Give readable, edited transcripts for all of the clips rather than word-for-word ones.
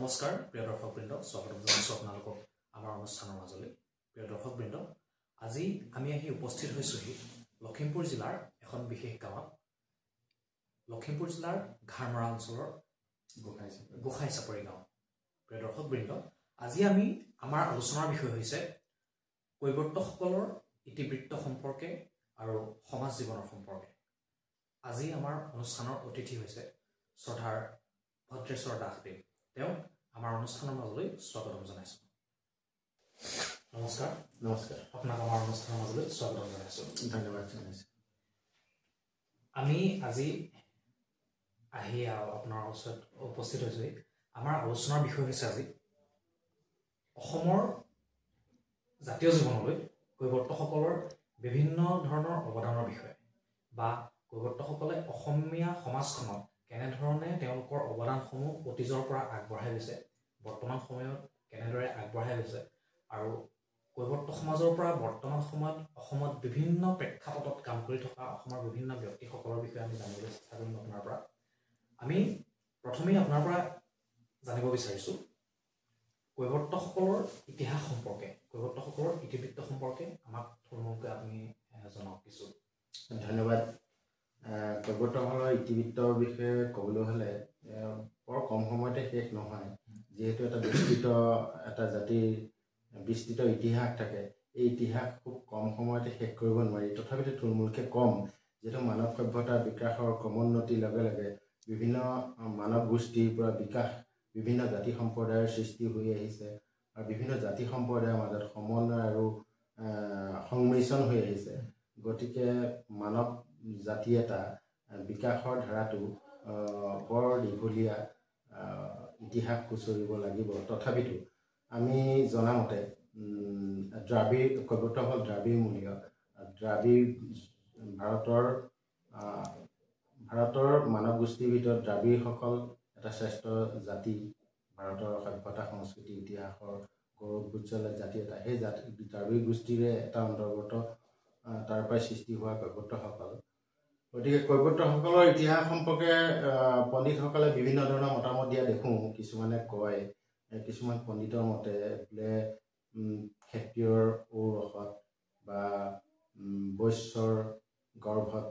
নমস্কাৰ প্ৰিয় দৰ্শকবৃন্দ, স্বাগতম জনাইছোঁ আপোনালোকক আমাৰ অনুষ্ঠানৰ মাজলৈ। প্ৰিয় দৰ্শকবৃন্দ, আজি আমি আহি উপস্থিত হৈছোঁহি লখিমপুৰ জিলাৰ এখন বিশেষ গাঁৱত, লখিমপুৰ জিলাৰ ঘাৰমৰা অঞ্চলৰ গোসাঁই চাপৰি গাঁও। প্ৰিয় দৰ্শকবৃন্দ, আজি আমি আমাৰ আলোচনাৰ বিষয় হৈছে কৈৱৰ্তসকলৰ ইতিবৃত্ত সম্পৰ্কে আৰু সমাজ জীৱনৰ সম্পৰ্কে। আজি আমাৰ অনুষ্ঠানৰ অতিথি হৈছে শ্ৰদ্ধাৰ ভদ্ৰেশ্বৰ দাসদেৱ। তেওঁক আমাৰ অনুষ্ঠানৰ মাজলৈ স্বাগতম জনাইছোঁ। নমস্কাৰ। নমস্কাৰ। আপোনাক আমাৰ অনুষ্ঠানৰ মাজলৈ স্বাগতম জনাইছোঁ। ধন্যবাদ জনাইছোঁ। আমি আজি আহি আপোনাৰ ওচৰত উপস্থিত হৈছোঁহি। আমাৰ আলোচনাৰ বিষয় হৈছে আজি অসমৰ জাতীয় জীৱনলৈ কৈৱৰ্তসকলৰ বিভিন্ন ধৰণৰ অৱদানৰ বিষয়ে, বা কৈৱৰ্তসকলে অসমীয়া সমাজখনত কেনেধৰণে তেওঁলোকৰ অৱদানসমূহ অতীজৰ পৰা আগবঢ়াই গৈছে, বৰ্তমান সময়ত কেনেদৰে আগবঢ়াই গৈছে, আৰু কৈৱৰ্ত সমাজৰ পৰা বৰ্তমান সময়ত অসমত বিভিন্ন প্ৰেক্ষাপটত কাম কৰি থকা অসমৰ বিভিন্ন ব্যক্তিসকলৰ বিষয়ে আমি জানিবলৈ চেষ্টা কৰিম আপোনাৰ পৰা। আমি প্ৰথমেই আপোনাৰ পৰা জানিব বিচাৰিছোঁ কৈৱৰ্তসকলৰ ইতিহাস সম্পৰ্কে, কৈৱৰ্তসকলৰ ইতিবৃত্ত সম্পৰ্কে আমাক থুলমূলকৈ আপুনি জনাওক কিছু। ধন্যবাদ। কৈৱৰ্তসকলৰ ইতিবৃত্তৰ বিষয়ে ক'বলৈ হ'লে বৰ কম সময়তে শেষ নহয়, যিহেতু এটা বিস্তৃত এটা জাতিৰ বিস্তৃত ইতিহাস থাকে। এই ইতিহাস খুব কম সময়তে শেষ কৰিব নোৱাৰি। তথাপিতো থুলমূলকৈ কম, যিহেতু মানৱ সভ্যতাৰ বিকাশৰ ক্ৰমোন্নতিৰ লগে লগে বিভিন্ন মানৱ গোষ্ঠীৰ পৰা বিকাশ বিভিন্ন জাতি সম্প্ৰদায়ৰ সৃষ্টি হৈ আহিছে আৰু বিভিন্ন জাতি সম্প্ৰদায়ৰ মাজত সমন্বয় আৰু সংমিশ্ৰণ হৈ আহিছে। গতিকে মানৱ জাতি এটা বিকাশৰ ধাৰাটো বৰ দীঘলীয়া ইতিহাস খুচৰিব লাগিব। তথাপিতো আমি জনামতে দ্ৰাবিড় কৈৱৰ্ত হ'ল দ্ৰাবিড় মূলীয়। দ্ৰাবিড় ভাৰতৰ মানৱ গোষ্ঠীৰ ভিতৰত দ্ৰাবিড়সকল এটা শ্ৰেষ্ঠ জাতি। ভাৰতৰ সভ্যতা সংস্কৃতি ইতিহাসৰ গৌৰৱোজ্জ্বল জাতি এটা। সেই জাতি দ্ৰাবিড় গোষ্ঠীৰে এটা অন্তৰ্গত, তাৰ পৰাই সৃষ্টি হোৱা কৈৱৰ্তসকল। গতিকে কৈৱৰ্তসকলৰ ইতিহাস সম্পৰ্কে পণ্ডিতসকলে বিভিন্ন ধৰণৰ মতামত দিয়া দেখোঁ। কিছুমানে কয়, কিছুমান পণ্ডিতৰ মতে বোলে ক্ষত্ৰিয়ৰ ঔৰসত বা বৈশ্যৰ গৰ্ভত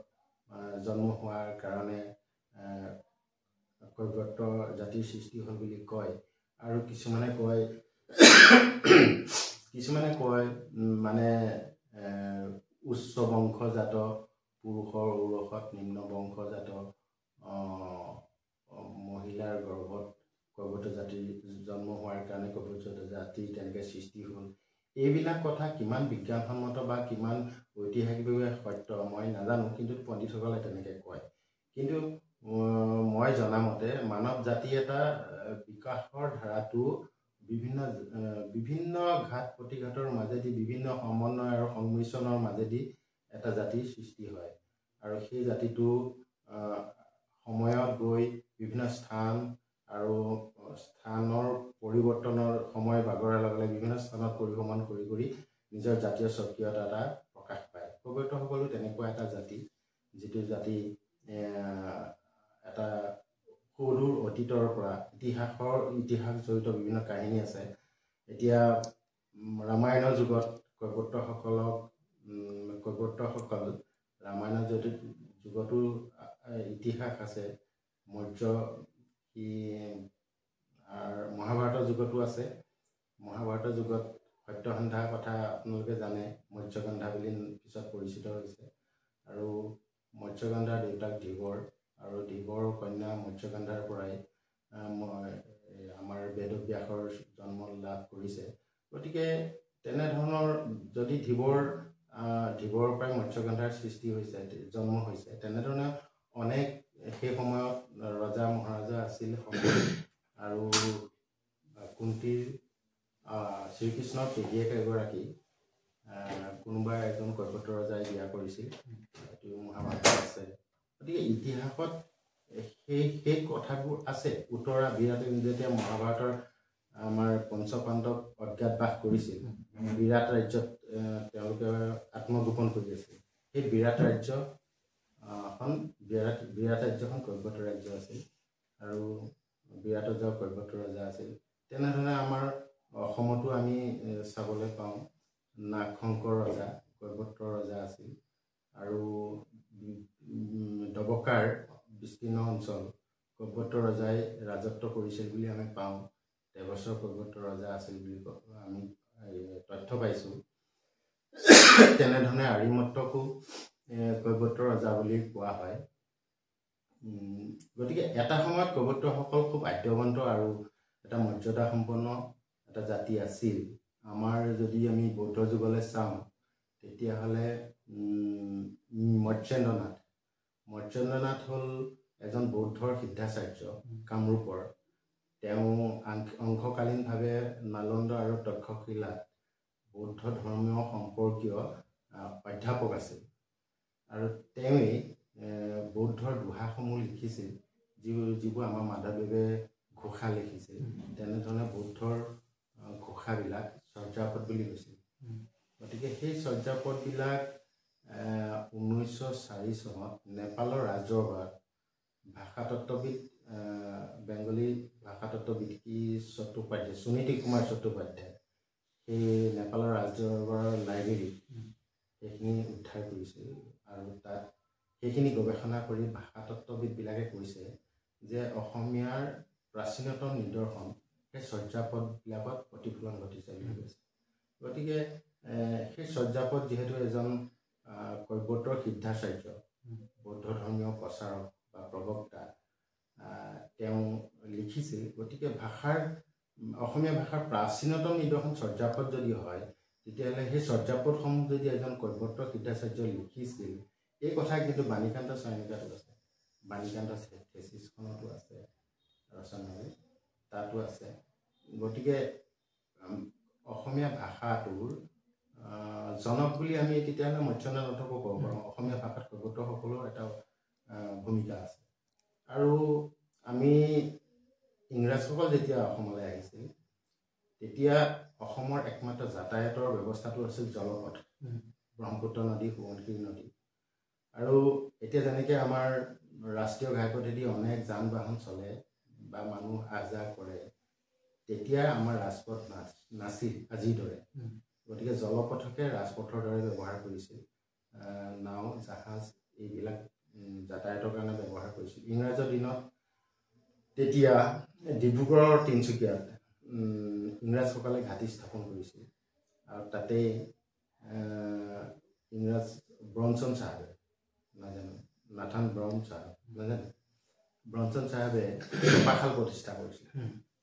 জন্ম হোৱাৰ কাৰণে কৈৱৰ্ত জাতিৰ সৃষ্টি হ'ল বুলি কয়। আৰু কিছুমানে কয় মানে উচ্চ বংশজাত পুৰুষৰ ঔৰসত নিম্ন বংশজাত মহিলাৰ গৰ্ভত কৈৱৰ্ত জাতিৰ জন্ম হোৱাৰ কাৰণে কৈৱৰ্ত জাতি তেনেকৈ সৃষ্টি হ'ল। এইবিলাক কথা কিমান বিজ্ঞানসন্মত বা কিমান ঐতিহাসিকভাৱে সত্য মই নাজানো, কিন্তু পণ্ডিতসকলে তেনেকৈ কয়। কিন্তু মই জনামতে মানৱ জাতি এটা বিকাশৰ ধাৰাটো বিভিন্ন বিভিন্ন ঘাত প্ৰতিঘাতৰ মাজেদি, বিভিন্ন সমন্বয় আৰু সংমিশ্ৰণৰ মাজেদি এটা জাতিৰ সৃষ্টি হয়। আৰু সেই জাতিটো সময়ত গৈ বিভিন্ন স্থান আৰু স্থানৰ পৰিৱৰ্তনৰ সময় বাগৰাৰ লগে লগে বিভিন্ন স্থানত পৰিভ্ৰমণ কৰি কৰি নিজৰ জাতীয় স্বকীয়তা এটা প্ৰকাশ পায়। কৈৱৰ্তসকলো তেনেকুৱা এটা জাতি, যিটো জাতি এটা সুদূৰ অতীতৰ পৰা ইতিহাস জড়িত বিভিন্ন কাহিনী আছে। এতিয়া ৰামায়ণৰ যুগত কৈৱৰ্তসকল ৰামায়ণৰ যুগতো ইতিহাস আছে, মৌৰ্য মহাভাৰতৰ যুগতো আছে। মহাভাৰতৰ যুগত সত্যসন্ধাৰ কথা আপোনালোকে জানে, মৎস্যগন্ধা বুলি পিছত পৰিচিত হৈছে। আৰু মৎস্যগন্ধাৰ দেউতাক ধীবৰ, আৰু ধীবৰ কন্যা মৎস্যগন্ধাৰ পৰাই আমাৰ বেদব্যাসৰ জন্ম লাভ কৰিছে। গতিকে তেনেধৰণৰ যদি ধীবৰ পৰাই মৎস্যগন্ধাৰ সৃষ্টি হৈছে, জন্ম হৈছে, তেনেধৰণে অনেক সেই সময়ত ৰজা মহাৰজা আছিল। আৰু কুন্তীৰ শ্ৰীকৃষ্ণৰ পেহীয়েক এগৰাকী কোনোবা এজন কৈৱৰ্ত ৰজাই বিয়া কৰিছিল, এইটো মহাভাৰতত আছে। গতিকে ইতিহাসত সেই কথাবোৰ আছে। উত্তৰা বিৰাট যেতিয়া মহাভাৰতৰ আমাৰ পঞ্চপাণ্ডৱ অজ্ঞাতবাস কৰিছিল, বিৰাট ৰাজ্যত তেওঁলোকে আত্মগোপন কৰি আছিল। সেই বিৰাট ৰাজ্যখন বিৰাট ৰাজ্যখন কৈৱৰ্ত ৰাজ্য আছিল আৰু বিৰাট ৰজাও কৈৱৰ্ত ৰজা আছিল। তেনেধৰণে আমাৰ অসমতো আমি চাবলৈ পাওঁ নাগশংকৰ ৰজা, কৈৱৰ্ত ৰজা আছিল। আৰু ডবকাৰ বিস্তীৰ্ণ অঞ্চল কৈৱৰ্ত ৰজাই ৰাজত্ব কৰিছিল বুলি আমি পাওঁ। দেৱস্বৰ কৈৱৰ্ত ৰজা আছিল বুলি আমি তথ্য পাইছোঁ। তেনেধৰণে আৰিমত্তকো কৈৱৰ্ত ৰজা বুলি কোৱা হয়। গতিকে এটা সময়ত কৈৱৰ্তসকল খুব আদ্যৱন্ত আৰু এটা মৰ্যাদা সম্পন্ন এটা জাতি আছিল। আমাৰ যদি আমি বৌদ্ধ যুগলৈ চাওঁ তেতিয়াহ'লে মৎস্যেন্দ্ৰনাথ, মৎস্যেন্দ্ৰনাথ হ'ল এজন বৌদ্ধৰ সিদ্ধাচাৰ্য কামৰূপৰ। তেওঁ অংশকালীনভাৱে নালন্দা আৰু তক্ষশিলাত বৌদ্ধ ধৰ্মীয় সম্পৰ্কীয় অধ্যাপক আছিল আৰু তেওঁৱেই বৌদ্ধৰ দোহাসমূহ লিখিছিল, যিবোৰ আমাৰ মাধৱদেৱে ঘোষা লিখিছিল। তেনেধৰণে বৌদ্ধৰ ঘোষাবিলাক চৰ্যাপদ বুলি কৈছিল। গতিকে সেই চৰ্যাপদবিলাক 1904 চনত নেপালৰ ৰাজদৰবাৰত ভাষাতত্ত্ববিদ, বেংগলী ভাষাতত্ত্ববিদ কি চট্টোপাধ্যায়, সুনীতি কুমাৰ চট্টোপাধ্যায়, সেই নেপালৰ ৰাজদৰবাৰৰ লাইব্ৰেৰীত সেইখিনি উদ্ধাৰ কৰিছিল। আৰু তাত সেইখিনি গৱেষণা কৰি ভাষাতত্ত্ববিদবিলাকে কৈছে যে অসমীয়াৰ প্ৰাচীনতম নিদৰ্শন সেই চৰ্যাপদবিলাকত প্ৰতিফলন ঘটিছে বুলি কৈছে। গতিকে সেই চৰ্যাপদ যিহেতু এজন কৈৱৰ্তৰ সিদ্ধাচাৰ্য, বৌদ্ধ ধৰ্মীয় প্ৰচাৰক বা প্ৰবক্তা তেওঁ লিখিছিল। গতিকে ভাষাৰ, অসমীয়া ভাষাৰ প্ৰাচীনতম নিদৰ্শন চৰ্যাপদ যদি হয়, তেতিয়াহ'লে সেই চৰ্যাপদসমূহ যদি এজন কৈৱৰ্ত সিদ্ধাচাৰ্য লিখিছিল, এই কথা কিন্তু বাণীকান্ত চয়নিকাতো আছে, বাণীকান্ত থেচিছখনতো আছে, ৰচনাৰে তাতো আছে। গতিকে অসমীয়া ভাষাটোৰ জনক বুলি আমি তেতিয়াহ'লে মৎস্যেন্দ্ৰনাথকো ক'ব পাৰোঁ। অসমীয়া ভাষাত কৈৱৰ্তসকলৰ এটা ভূমিকা আছে। আৰু আমি ইংৰাজসকল যেতিয়া অসমলৈ আহিছিল তেতিয়া অসমৰ একমাত্ৰ যাতায়াতৰ ব্যৱস্থাটো আছিল জলপথ, ব্ৰহ্মপুত্ৰ নদী, সোৱণশিৰি নদী। আৰু এতিয়া যেনেকৈ আমাৰ ৰাষ্ট্ৰীয় ঘাইপথেদি অনেক যান বাহন চলে বা মানুহ আহ যাহ কৰে, তেতিয়া আমাৰ ৰাজপথ নাছিল আজিৰ দৰে। গতিকে জলপথকে ৰাজপথৰ দৰে ব্যৱহাৰ কৰিছিল, নাও, জাহাজ এইবিলাক যাতায়াতৰ কাৰণে ব্যৱহাৰ কৰিছিল। ইংৰাজৰ দিনত তেতিয়া ডিব্ৰুগড়ৰ তিনিচুকীয়াত ইংৰাজসকলে ঘাটি স্থাপন কৰিছিল আৰু তাতেই ইংৰাজ ব্ৰনছন চাহাবে, নাজানো নাথান ব্ৰাউন চাহাব, নাজানো, ব্ৰনছন চাহাবে ছপাশাল প্ৰতিষ্ঠা কৰিছিল।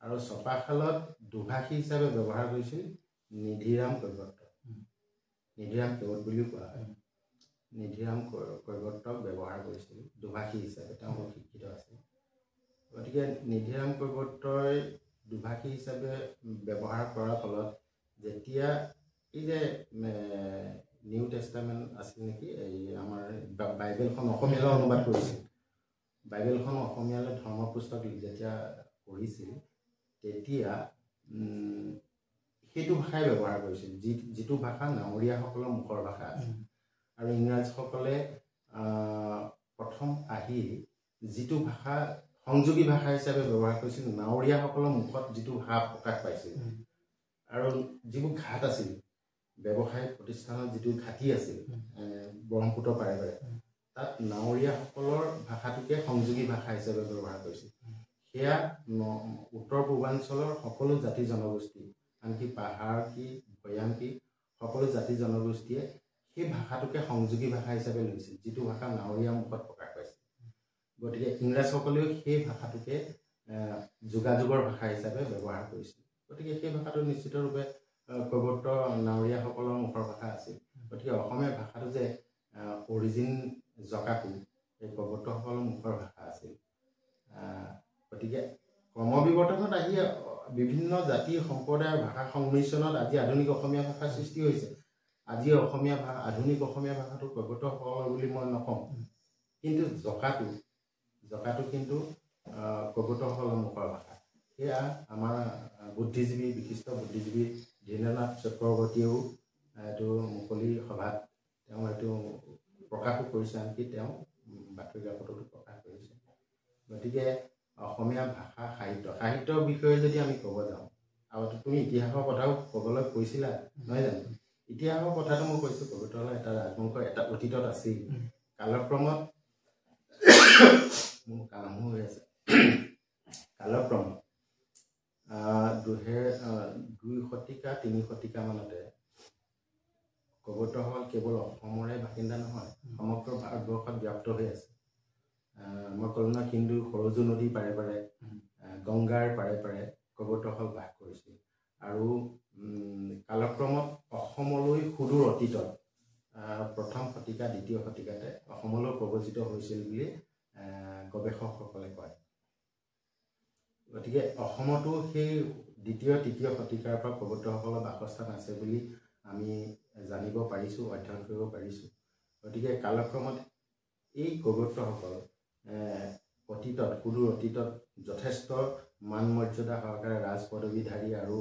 আৰু ছপাশালত দুভাষী হিচাপে ব্যৱহাৰ কৰিছিল নিধিৰাম কৈৱৰ্ত, নিধিৰাম কেৱট বুলিও কোৱা হয়। নিধিৰাম কৈৱৰ্তক ব্যৱহাৰ কৰিছিল দুভাষী হিচাপে, তেওঁ শিক্ষিত আছিল। গতিকে নিধিৰাম কৈৱৰ্তই দুভাষী হিচাপে ব্যৱহাৰ কৰাৰ ফলত যেতিয়া এই যে নিউ টেষ্টামেণ্ট আছিল নেকি, এই আমাৰ বাইবেলখন অসমীয়ালৈ অনুবাদ কৰিছিল, বাইবেলখন অসমীয়ালৈ ধৰ্ম পুস্তক যেতিয়া পঢ়িছিল তেতিয়া সেইটো ভাষাই ব্যৱহাৰ কৰিছিল, যিটো ভাষা নাৱৰীয়াসকলৰ মুখৰ ভাষা আছিল। আৰু ইংৰাজসকলে প্ৰথম আহি যিটো ভাষা সংযোগী ভাষা হিচাপে ব্যৱহাৰ কৰিছিল, নাৱৰীয়াসকলৰ মুখত যিটো ভাষা প্ৰকাশ পাইছিল আৰু যিবোৰ ঘাট আছিল, ব্যৱসায়িক প্ৰতিষ্ঠানত যিটো ঘাটি আছিল ব্ৰহ্মপুত্ৰ পাৰে পাৰে, তাত নাৱৰীয়াসকলৰ ভাষাটোকে সংযোগী ভাষা হিচাপে ব্যৱহাৰ কৰিছিল। সেয়া উত্তৰ পূৰ্বাঞ্চলৰ সকলো জাতি জনগোষ্ঠী, আনকি পাহাৰ কি ভৈয়াম কি সকলো জাতি জনগোষ্ঠীয়ে সেই ভাষাটোকে সংযোগী ভাষা হিচাপে লৈছিল, যিটো ভাষা নাৱৰীয়া মুখত প্ৰকাশ পাইছিল। গতিকে ইংৰাজসকলেও সেই ভাষাটোকে যোগাযোগৰ ভাষা হিচাপে ব্যৱহাৰ কৰিছিল। গতিকে সেই ভাষাটো নিশ্চিতৰূপে কৈৱৰ্ত নাৱৰীয়াসকলৰ মুখৰ ভাষা আছিল। গতিকে অসমীয়া ভাষাটো যে অৰিজিন জকাটো এই কৈৱৰ্তসকলৰ মুখৰ ভাষা আছিল। গতিকে ক্ৰমবিৱৰ্তনত আহি বিভিন্ন জাতি সম্প্ৰদায়ৰ ভাষা সংমিশ্ৰণত আজি আধুনিক অসমীয়া ভাষাৰ সৃষ্টি হৈছে। আজি অসমীয়া ভাষা, আধুনিক অসমীয়া ভাষাটো কৈৱৰ্তসকলৰ বুলি মই নকওঁ, কিন্তু জকাটো কিন্তু কৈৱৰ্তসকলৰ মুখৰ ভাষা। সেয়া আমাৰ বুদ্ধিজীৱী, বিশিষ্ট বুদ্ধিজীৱী ধীৰেন্দ্ৰনাথ চক্ৰৱৰ্তীয়েও এইটো মুকলি সভাত তেওঁ এইটো প্ৰকাশো কৰিছে, আনকি তেওঁ বাতৰি কাকততো প্ৰকাশ কৰিছে। গতিকে অসমীয়া ভাষা সাহিত্য, সাহিত্যৰ বিষয়ে যদি আমি ক'ব যাওঁ, আৰু তুমি ইতিহাসৰ কথাও ক'বলৈ কৈছিলা নহয় জানো? ইতিহাসৰ কথাটো মই কৈছোঁ, কৈৱৰ্তসকল এটা ৰাজবংশ এটা অতীতত আছিল। কালক্ৰমত মোৰ কাহো হৈ আছে। কালক্ৰমত 2 শতিকা 3 শতিকা মানতে কৈৱৰ্তসকল কেৱল অসমৰে বাসিন্দা নহয়, সমগ্ৰ ভাৰতবৰ্ষত ব্যাপ্ত হৈ আছে। মই ক'লো ন, সিন্ধু সৰজু নদীৰ পাৰে পাৰে, গংগাৰ পাৰে পাৰে কৈৱৰ্তসকল বাস কৰিছিল। আৰু কালক্ৰমত অসমলৈ সুদূৰ অতীতত প্ৰথম শতিকা দ্বিতীয় শতিকাতে অসমলৈ প্ৰব্ৰজিত হৈছিল বুলি গৱেষকসকলে কয়। গতিকে অসমতো সেই দ্বিতীয় তৃতীয় শতিকাৰ পৰা কৈৱৰ্তসকলৰ বাসস্থান আছে বুলি আমি জানিব পাৰিছোঁ, অধ্যয়ন কৰিব পাৰিছোঁ। গতিকে কালক্ৰমত এই কৈৱৰ্তসকল অতীতত সুদূৰ অতীতত যথেষ্ট মান মৰ্যাদা সহকাৰে ৰাজ পদবীধাৰী আৰু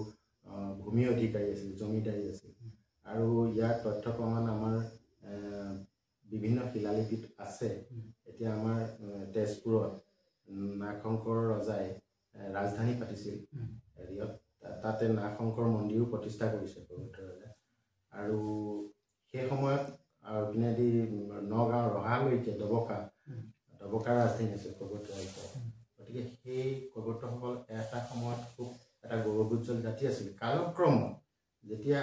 ভূমি অধিকাৰী আছিল, জমিদাৰী আছিল। আৰু ইয়াৰ তথ্য প্ৰমাণ আমাৰ বিভিন্ন শিলালিপিত আছে। এতিয়া আমাৰ তেজপুৰত নাগশংকৰ ৰজাই ৰাজধানী পাতিছিল হেৰিয়ত, তাতে নাগশংকৰ মন্দিৰো প্ৰতিষ্ঠা কৰিছে কৈৱৰ্ত ৰজাই। আৰু সেই সময়ত আৰু পিনেদি নগাঁও ৰহালৈকে ডবকা ৰাজধানী আছিল কৈৱৰ্ত ৰাজ্য। গতিকে সেই কৈৱৰ্তসকল এটা সময়ত খুব এটা গৌৰৱোজ্জ্বল জাতি আছিল। কালক্ৰমত যেতিয়া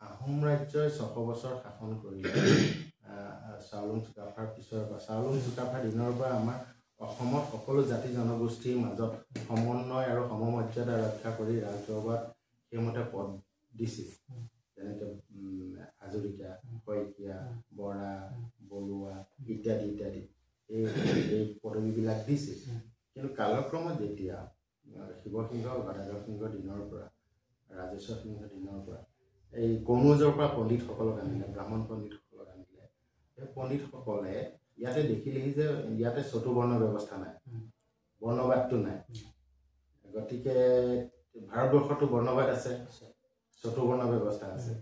আহোম ৰাজ্যই 600 বছৰ শাসন কৰিলে, চাওলুং চুকাফাৰ পিছৰ পৰা, চাওলুং চুকাফাৰ দিনৰ পৰা আমাৰ অসমত সকলো জাতি জনগোষ্ঠীৰ মাজত সমন্বয় আৰু সমমৰ্যাদা ৰক্ষা কৰি ৰাজদৰবাৰত সেইমতে পদ দিছিল। যেনেকৈ হাজৰিকা, শইকীয়া, বৰা, বৰুৱা ইত্যাদি ইত্যাদি এই পদবীবিলাক দিছিল। কিন্তু কালক্ৰমত যেতিয়া শিৱসিংহ, গদাধৰ সিংহৰ দিনৰ পৰা, ৰাজেশ্বৰ সিংহৰ দিনৰ পৰা এই কনৌজৰ পৰা পণ্ডিতসকলক আনিলে, ব্ৰাহ্মণ পণ্ডিতসকলক আনিলে। সেই পণ্ডিতসকলে ইয়াতে দেখিলেহি যে ইয়াতে চতুৰ্বৰ্ণ ব্যৱস্থা নাই, বৰ্ণবাদটো নাই। গতিকে ভাৰতবৰ্ষতো বৰ্ণবাদ আছে, চতুৰ্বৰ্ণ ব্যৱস্থা আছে।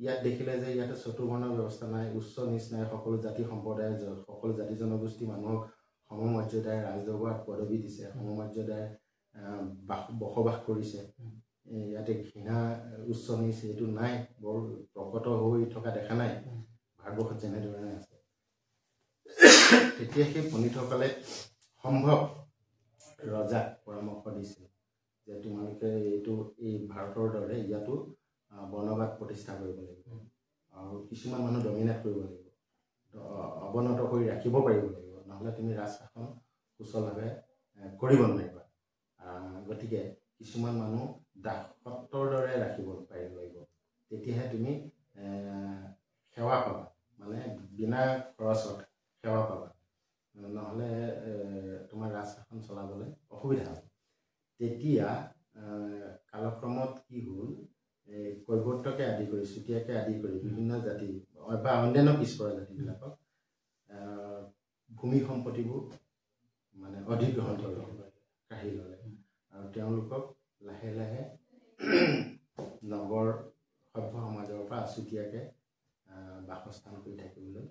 ইয়াত দেখিলে যে ইয়াতে চতুৰ্বৰ্ণ ব্যৱস্থা নাই, উচ্চ নীচ নাই, সকলো জাতি সম্প্ৰদায়, সকলো জাতি জনগোষ্ঠী মানুহক সমমৰ্যাদাৰে ৰাজদৰবাৰত পদবী দিছে, সমমৰ্যাদাৰে বসবাস কৰিছে। ইয়াতে ঘৃণা উচ্চ নীচ এইটো নাই, বৰ প্ৰকট হৈ থকা দেখা নাই ভাৰতবৰ্ষত যেনেধৰণে আছে। তেতিয়া সেই পণ্ডিতসকলে সম্ভৱ ৰজাক পৰামৰ্শ দিছিল যে তোমালোকে এইটো এই ভাৰতৰ দৰে ইয়াতো বৰ্ণবাদ প্ৰতিষ্ঠা কৰিব লাগিব আৰু কিছুমান মানুহ ডমিনেট কৰিব লাগিব, অৱনত কৰি ৰাখিব পাৰিব লাগিব, নহ'লে তুমি ৰাজ শাসন সুচলভাৱে কৰিব নোৱাৰিবা। গতিকে কিছুমান মানুহ দাসত্বৰ দৰে ৰাখিব পাৰিব লাগিব, তেতিয়াহে তুমি সেৱা পাবা, মানে বিনা খৰচত সেৱা পাবা, নহ'লে তোমাৰ ৰাজ শাসন চলাবলৈ অসুবিধা হ'ব। তেতিয়া কালক্ৰমত কি হ'ল, এই কৈৱৰ্তকে আদি কৰি চুতীয়াকে আদি কৰি বিভিন্ন জাতি বা অন্যান্য পিছপৰা জাতিবিলাকক ভূমি সম্পত্তিবোৰ মানে অধিগ্ৰহণ কৰিলে, কাঢ়ি ল'লে আৰু তেওঁলোকক লাহে লাহে নগৰ সভ্য সমাজৰ পৰা আছুতীয়াকৈ বাসস্থান কৰি থাকিবলৈ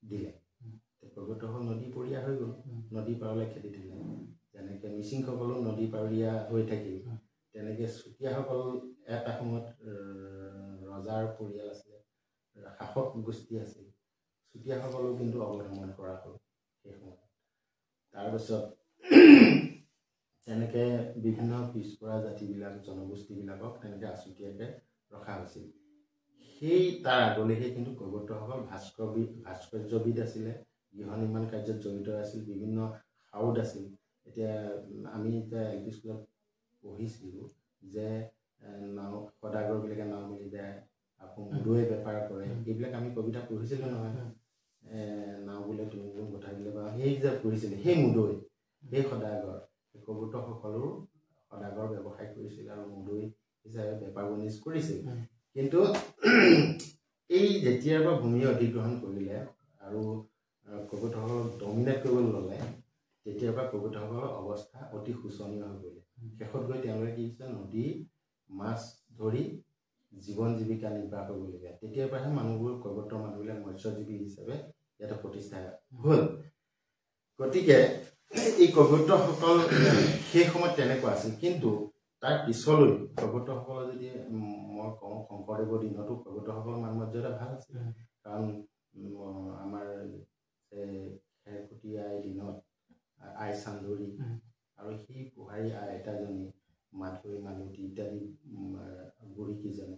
দিলে। কৈৱৰ্তসকল নদী পৰীয়া হৈ গ'ল, নদী পাৰলৈ খেদি দিলে। যেনেকৈ মিচিংসকলো নদী পাৰীয়া হৈ থাকিল, তেনেকৈ চুতীয়াসকল এটা সময়ত ৰজাৰ পৰিয়াল আছিলে, শাসক গোষ্ঠী আছিল, চুতীয়াসকলো কিন্তু অৱদমন কৰা হ'ল সেই সময়ত। তাৰপিছত তেনেকৈ বিভিন্ন পিছপৰা জাতিবিলাক, জনগোষ্ঠীবিলাকক তেনেকৈ আছুতীয়াকৈ ৰখা হৈছিল। সেই তাৰ আগলৈকে কিন্তু কৈৱৰ্তসকল ভাস্কৰ্যবিদ আছিলে, গৃহ নিৰ্মাণ কাৰ্যত জড়িত আছিল, বিভিন্ন সাউদ আছিল। এতিয়া আমি এতিয়া এল পি স্কুলত পঢ়িছিলোঁ যে নাও সদাগৰবিলাকে নাও মেলি যায়, আকৌ মুদৈয়ে বেপাৰ কৰে, এইবিলাক আমি কবিতা পঢ়িছিলোঁ নহয়। নাও বোলে তুমি গোটাই দিলে বা সেই যে পঢ়িছিলে, সেই মুদৈ, সেই সদাগৰ, সেই কৈৱৰ্তসকলো সদাগৰ ব্যৱসায় কৰিছিল আৰু মুদৈ হিচাপে বেপাৰ বাণিজ্য কৰিছিল। কিন্তু এই যেতিয়াৰ পৰা ভূমি অধিগ্ৰহণ কৰিলে আৰু কৈৱৰ্তসকলক ডমিনেট কৰিবলৈ ল'লে, তেতিয়াৰ পৰা কৈৱৰ্তসকলৰ অৱস্থা অতি শোচনীয় হৈ পৰিলে। শেষত গৈ তেওঁলোকে কি হৈছে, নদী মাছ ধৰি জীৱন জীৱিকা নিৰ্বাহ কৰিবলগীয়া। তেতিয়াৰ পৰাহে মানুহবোৰ, কৈৱৰ্তৰ মানুহবিলাক মৎস্যজীৱী হিচাপে ইয়াতে প্ৰতিষ্ঠা হ'ল। গতিকে এই কৈৱৰ্তসকল সেই সময়ত তেনেকুৱা আছিল। কিন্তু তাৰ পিছলৈ কৈৱৰ্তসকলৰ যদি মই কওঁ, শংকৰদেৱৰ দিনতো কৈৱৰ্তসকলৰ মান মৰ্যাদা ভাল আছিল। কাৰণ আমাৰ খেৰকুটি আইৰ দিনত আই চান্দুৰী আৰু সেই পোহাৰী আইতাজনী মাধুৰী মালতী ইত্যাদি বুঢ়ীকেইজনী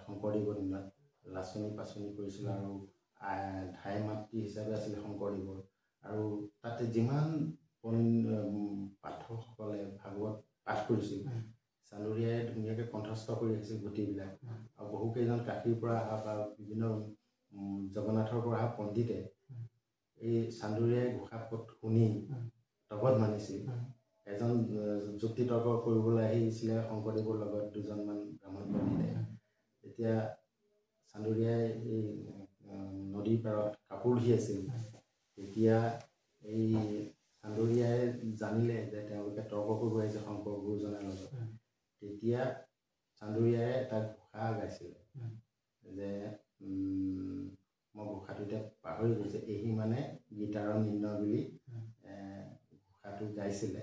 শংকৰদেৱৰ দিনত লাচনি পাচনি কৰিছিল আৰু ধাই মাতৃ হিচাপে আছিলে শংকৰদেৱৰ। আৰু তাতে যিমান পাঠকসকলে ভাগৱত পাঠ কৰিছিল, চান্দুৰীয়াই ধুনীয়াকৈ কণ্ঠস্থ কৰি আহিছিল গোটেইবিলাক। আৰু বহুকেইজন কাশীৰ পৰা অহা বা বিভিন্ন জগন্নাথৰ পৰা অহা পণ্ডিতে এই চান্দুৰীয়াই ঘোষা পদ শুনি তগত মানিছিল। এজন যুক্তি তৰ্ক কৰিবলৈ আহিছিলে শংকৰদেৱৰ লগত দুজনমান ব্ৰাহ্মণ পণ্ডিতে। তেতিয়া চান্দুৰীয়াই এই নদীৰ পাৰত কাপোৰ ধুই আছিল। তেতিয়া এই চান্দুৰীয়াই জানিলে যে তেওঁলোকে তৰ্ক কৰিব আহিছে শংকৰ গুৰুজনাৰ লগত। তেতিয়া চান্দুৰীয়াই এটা ঘোষা গাইছিলে যে মই ঘোষাটো এতিয়া পাহৰি গৈছে, এহি মানে গীতাৰ নিৰ্ণয় বুলি ঘোষাটো গাইছিলে।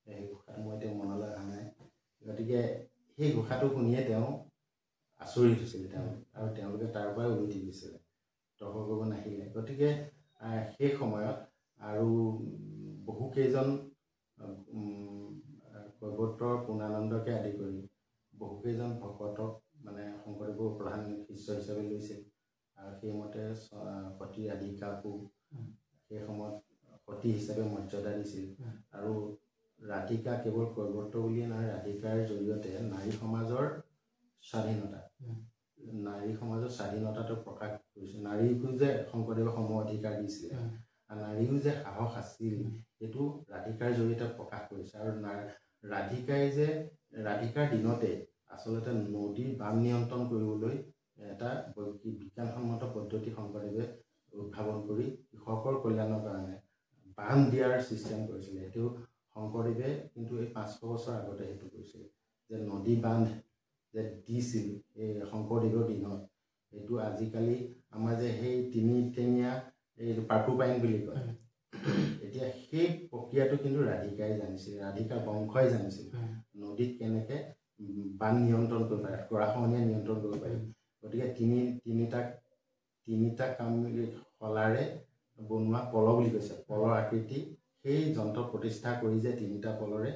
সেই ঘোষাটো মই এতিয়া মনলৈ অহা নাই। গতিকে সেই ঘোষাটো শুনিয়ে তেওঁ আচৰিত হৈছিলে তেওঁলোক, আৰু তেওঁলোকে তাৰ পৰাই উভতি গৈছিলে, তৰ্ক কৰিব নাহিলে। গতিকে সেই সময়ত আৰু বহুকেইজন কৈৱৰ্তৰ পূৰ্ণানন্দকে আদি কৰি বহুকেইজন ভকতক মানে শংকৰদেৱৰ প্ৰধান শিষ্য হিচাপে লৈছিল। আৰু সেইমতে সতী ৰাধিকাকো সেই সময়ত সতী হিচাপে মৰ্যাদা দিছিল। আৰু ৰাধিকা কেৱল কৈৱৰ্ত বুলিয়ে নহয়, ৰাধিকাৰ জৰিয়তে নাৰী সমাজৰ স্বাধীনতা, নাৰী সমাজৰ স্বাধীনতাটো প্ৰকাশ কৰিছে। নাৰীকো যে শংকৰদেৱে সম অধিকাৰ দিছিলে, নাৰীও যে সাহস আছিল, সেইটো ৰাধিকাৰ জৰিয়তে প্ৰকাশ কৰিছে। আৰু ৰাধিকাই যে ৰাধিকাৰ দিনতে আচলতে নদীৰ বান নিয়ন্ত্ৰণ কৰিবলৈ এটা বিজ্ঞানসন্মত পদ্ধতি শংকৰদেৱে উদ্ভাৱন কৰি কৃষকৰ কল্যাণৰ কাৰণে বান্ধ দিয়াৰ ছিষ্টেম কৰিছিলে। সেইটো শংকৰদেৱে কিন্তু এই 500 বছৰ আগতে সেইটো কৰিছিল যে নদী বান্ধ যে দিছিল এই শংকৰদেৱৰ দিনত। সেইটো আজিকালি আমাৰ যে সেই তিনিঠেঙীয়া এই পাৰ্কুপাইন বুলি কয়, এতিয়া সেই প্ৰক্ৰিয়াটো কিন্তু ৰাধিকাই জানিছিল, ৰাধিকাৰ বংশই জানিছিল নদীত কেনেকৈ বান নিয়ন্ত্ৰণ কৰিব পাৰে, গৰাখহনীয়া নিয়ন্ত্ৰণ কৰিব পাৰি। গতিকে তিনিটা কাম শলাৰে বনোৱা পল বুলি কৈছে, পলৰ আকৃতি সেই যন্ত্ৰ প্ৰতিষ্ঠা কৰি যে তিনিটা পলৰে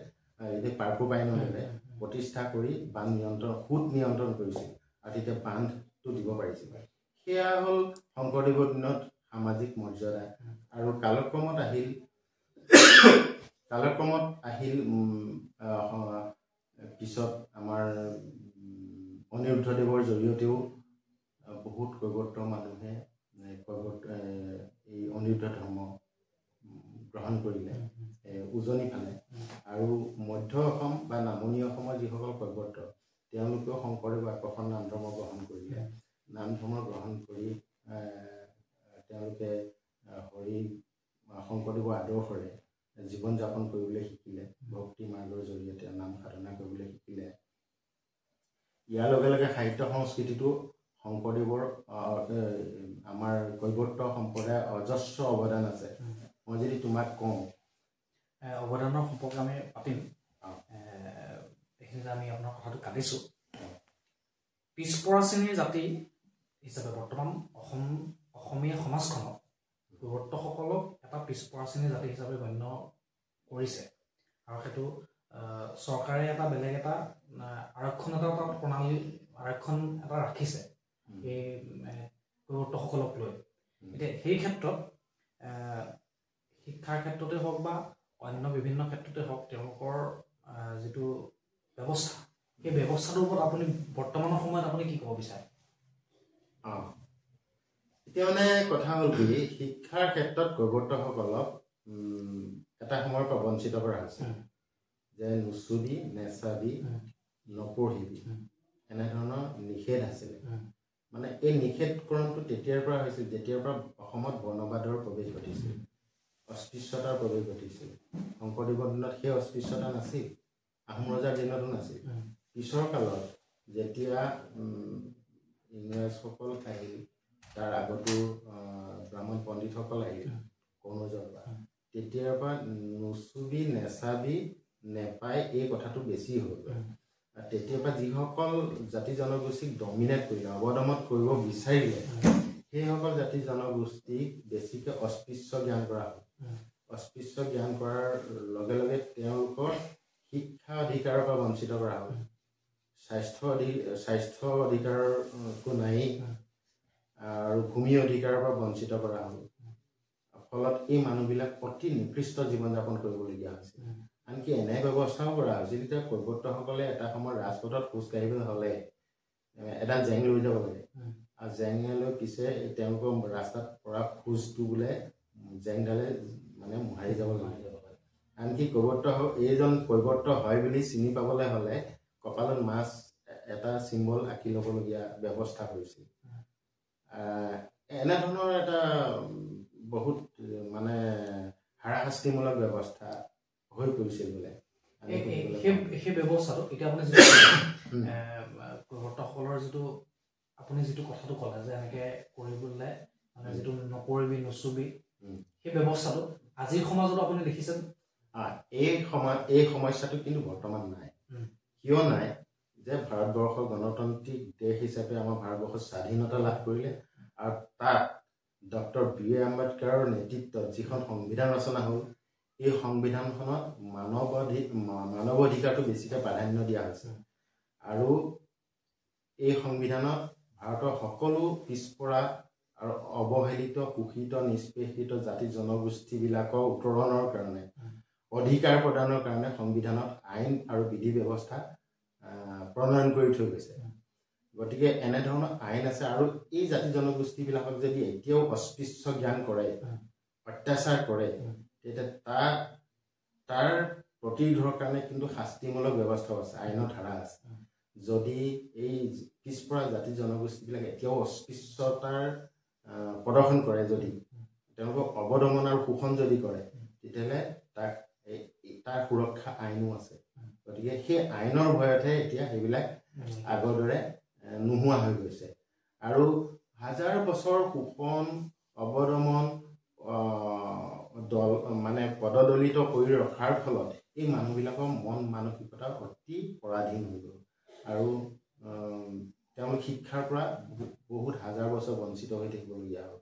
এই পাৰ্কুপাইনৰ দৰে প্ৰতিষ্ঠা কৰি বান নিয়ন্ত্ৰণ, সোঁত নিয়ন্ত্ৰণ কৰিছিল আৰু তেতিয়া বান্ধটো দিব পাৰিছিল। সেয়া হ'ল শংকৰদেৱৰ দিনত সামাজিক মৰ্যাদা। আৰু কালক্ৰমত আহিল পিছত আমাৰ অনিৰুদ্ধদেৱৰ জৰিয়তেও বহুত কৈৱৰ্ত মানুহে কৈৱৰ্ত এই অনিৰুদ্ধ ধৰ্ম গ্ৰহণ কৰিলে উজনি ফালে। আৰু মধ্য অসম বা নামনি অসমৰ যিসকল কৈৱৰ্ত, তেওঁলোকেও শংকৰদেৱৰ আকৰ্ষণ নাম ধৰ্ম গ্ৰহণ কৰিলে। নাম ধৰ্ম গ্ৰহণ কৰি তেওঁলোকে হৰি শংকৰদেৱৰ আদৰ্শৰে জীৱন যাপন কৰিবলৈ শিকিলে, ভক্তি মাৰ্গৰ জৰিয়তে নাম সাধনা কৰিবলৈ শিকিলে। ইয়াৰ লগে লগে সাহিত্য সংস্কৃতিটো শংকৰদেৱৰ আমাৰ কৈৱৰ্ত সম্প্ৰদায়ৰ অজস্ৰ অৱদান আছে। মই যদি তোমাক কওঁ, অৱদানৰ সম্পৰ্কে আমি পাতিম, এইখিনিতে আমি আপোনাৰ কথাটো কাটিছোঁ। পিছপৰা শ্ৰেণীৰ জাতি হিচাপে বৰ্তমান অসমীয়া সমাজখনক কৈৱৰ্তসকলক এটা পিছপৰা শ্ৰেণীৰ জাতি হিচাপে গণ্য কৰিছে আৰু সেইটো চৰকাৰে এটা বেলেগ এটা আৰক্ষণ এটা প্ৰণালী আৰক্ষণ এটা ৰাখিছে এই কৈৱৰ্তসকলক লৈ। এতিয়া সেই ক্ষেত্ৰত শিক্ষাৰ ক্ষেত্ৰতে হওক বা অন্য বিভিন্ন ক্ষেত্ৰতে হওক তেওঁলোকৰ যিটো ব্যৱস্থা, সেই ব্যৱস্থাটোৰ ওপৰত আপুনি বৰ্তমানৰ সময়ত আপুনি কি ক'ব বিচাৰে? এতিয়া মানে কথা হ'ল কি, শিক্ষাৰ ক্ষেত্ৰত কৈৱৰ্তসকলক এটা সময়ৰ পৰা বঞ্চিত কৰা হৈছে যে নুচুবি, নেচাবি, নপঢ়িবি, এনেধৰণৰ নিষেধ আছিলে। মানে এই নিষেধকৰণটো তেতিয়াৰ পৰা হৈছিল যেতিয়াৰ পৰা অসমত বৰ্ণবাদৰ প্ৰৱেশ ঘটিছিল, অস্পৃশ্যতাৰ প্ৰৱেশ ঘটিছিল। শংকৰদেৱৰ দিনত সেই অস্পৃশ্যতা নাছিল, আহোম ৰজাৰ দিনতো নাছিল। পিছৰ কালত যেতিয়া ইংৰাজসকল আহিল, তাৰ আগতো ব্ৰাহ্মণ পণ্ডিতসকল আহিল কনৌজৰ পৰা, তেতিয়াৰ পৰা নুচুবি, নেচাবি, নেপায় এই কথাটো বেছি হৈ গ'ল। তেতিয়াৰ পৰা যিসকল জাতি জনগোষ্ঠীক ডমিনেট কৰিলে, অৱদমত কৰিব বিচাৰিলে, সেইসকল জাতি জনগোষ্ঠীক বেছিকৈ অস্পৃশ্য জ্ঞান কৰা হ'ল। অস্পৃশ্য জ্ঞান কৰাৰ লগে লগে তেওঁলোকৰ শিক্ষা অধিকাৰৰ পৰা বঞ্চিত কৰা হ'ল, স্বাস্থ্য অধিকাৰটো নায়েই, আৰু ভূমি অধিকাৰৰ পৰা বঞ্চিত কৰা হ'ল। ফলত এই মানুহবিলাক অতি নিকৃষ্ট জীৱন যাপন কৰিবলগীয়া হৈছে। আনকি এনে ব্যৱস্থাও কৰা হৈছিল যে কৈৱৰ্তসকলে এটা সময়ত ৰাজপথত খোজ কাঢ়িবলৈ হ'লে এডাল জেং লৈ যাব লাগে, আৰু জেঙে লৈ পিছে তেওঁলোকৰ ৰাস্তাত পৰা খোজটো বোলে জেংডালে মানে মোহাৰি যাব লাগে। আনকি কৈৱৰ্ত এইজন কৈৱৰ্ত হয় বুলি চিনি পাবলৈ হ'লে কপালত মাছ এটা চিম্বল আঁকি ল'বলগীয়া ব্যৱস্থা কৰিছিল। এনেধৰণৰ এটা বহুত মানে হাৰাশাস্তিমূলক ব্যৱস্থা হৈ পৰিছিল বোলে। সেই ব্যৱস্থাটো এতিয়া আপুনি যিটো কৈৱৰ্তসকলৰ যিটো আপুনি যিটো কথাটো ক'লে যে এনেকে কৰিবলৈ মানে যিটো নকৰিবি নুচুবি, সেই ব্যৱস্থাটো আজিৰ সমাজতো আপুনি দেখিছে? এই সমস্যাটো কিন্তু বৰ্তমান নাই। কিয় নাই যে ভাৰতবৰ্ষ গণতান্ত্ৰিক দেশ হিচাপে আমাৰ ভাৰতবৰ্ষ স্বাধীনতা লাভ কৰিলে, আৰু তাত ডক্টৰ বি আৰ আম্বেদকাৰৰ নেতৃত্বত যিখন সংবিধান ৰচনা হ'ল, এই সংবিধানখনত মানৱ অধিকাৰটো বেছিকৈ প্ৰাধান্য দিয়া হৈছে। আৰু এই সংবিধানত ভাৰতৰ সকলো পিছপৰা আৰু অৱহেলিত, শোষিত, নিষ্পেষিত জাতি জনগোষ্ঠীবিলাকৰ উত্তৰণৰ কাৰণে, অধিকাৰ প্ৰদানৰ কাৰণে সংবিধানত আইন আৰু বিধি ব্যৱস্থা প্ৰণয়ন কৰি থৈ গৈছে। গতিকে এনেধৰণৰ আইন আছে। আৰু এই জাতি জনগোষ্ঠীবিলাকক যদি এতিয়াও অস্পৃশ্য জ্ঞান কৰে, অত্যাচাৰ কৰে, তেতিয়া তাৰ প্ৰতিৰোধৰ কাৰণে কিন্তু শাস্তিমূলক ব্যৱস্থাও আছে, আইনৰ ধাৰা আছে। যদি এই পিছপৰা জাতি জনগোষ্ঠীবিলাক এতিয়াও অস্পৃশ্যতাৰ প্ৰদৰ্শন কৰে, যদি তেওঁলোকক অৱদমন আৰু শোষণ যদি কৰে, তেতিয়াহ'লে তাৰ সুৰক্ষা আইনো আছে। গতিকে সেই আইনৰ ভয়তহে এতিয়া সেইবিলাক আগৰ দৰে নোহোৱা হৈ গৈছে। আৰু হাজাৰ বছৰ শোষণ, অৱদমন, দল মানে পদদলিত কৰি ৰখাৰ ফলত এই মানুহবিলাকৰ মন মানসিকতা অতি পৰাধীন হৈ গ'ল, আৰু তেওঁলোক শিক্ষাৰ পৰা বহুত হাজাৰ বছৰ বঞ্চিত হৈ থাকিবলগীয়া হ'ল।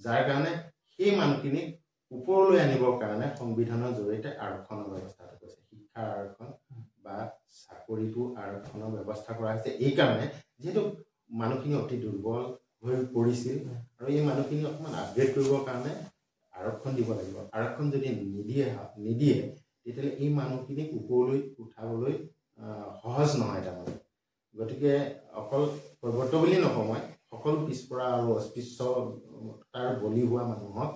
যাৰ কাৰণে সেই মানুহখিনিক ওপৰলৈ আনিবৰ কাৰণে সংবিধানৰ জৰিয়তে আৰক্ষণৰ ব্যৱস্থাটো কৰিছে, শিক্ষাৰ আৰক্ষণ বা চাকৰিটো আৰক্ষণৰ ব্যৱস্থা কৰা হৈছে। এইকাৰণে যিহেতু মানুহখিনি অতি দুৰ্বল হৈ পৰিছিল, আৰু এই মানুহখিনি অকণমান আপগ্ৰেড কৰিবৰ কাৰণে আৰক্ষণ দিব লাগিব। আৰক্ষণ যদি নিদিয়ে তেতিয়াহ'লে এই মানুহখিনিক ওপৰলৈ উঠাবলৈ সহজ নহয় তাৰমানে। গতিকে অকল কৈৱৰ্ত বুলি নকওঁ মই, সকলো পিছপৰা আৰু অস্পৃশ্যতাৰ বলি হোৱা মানুহক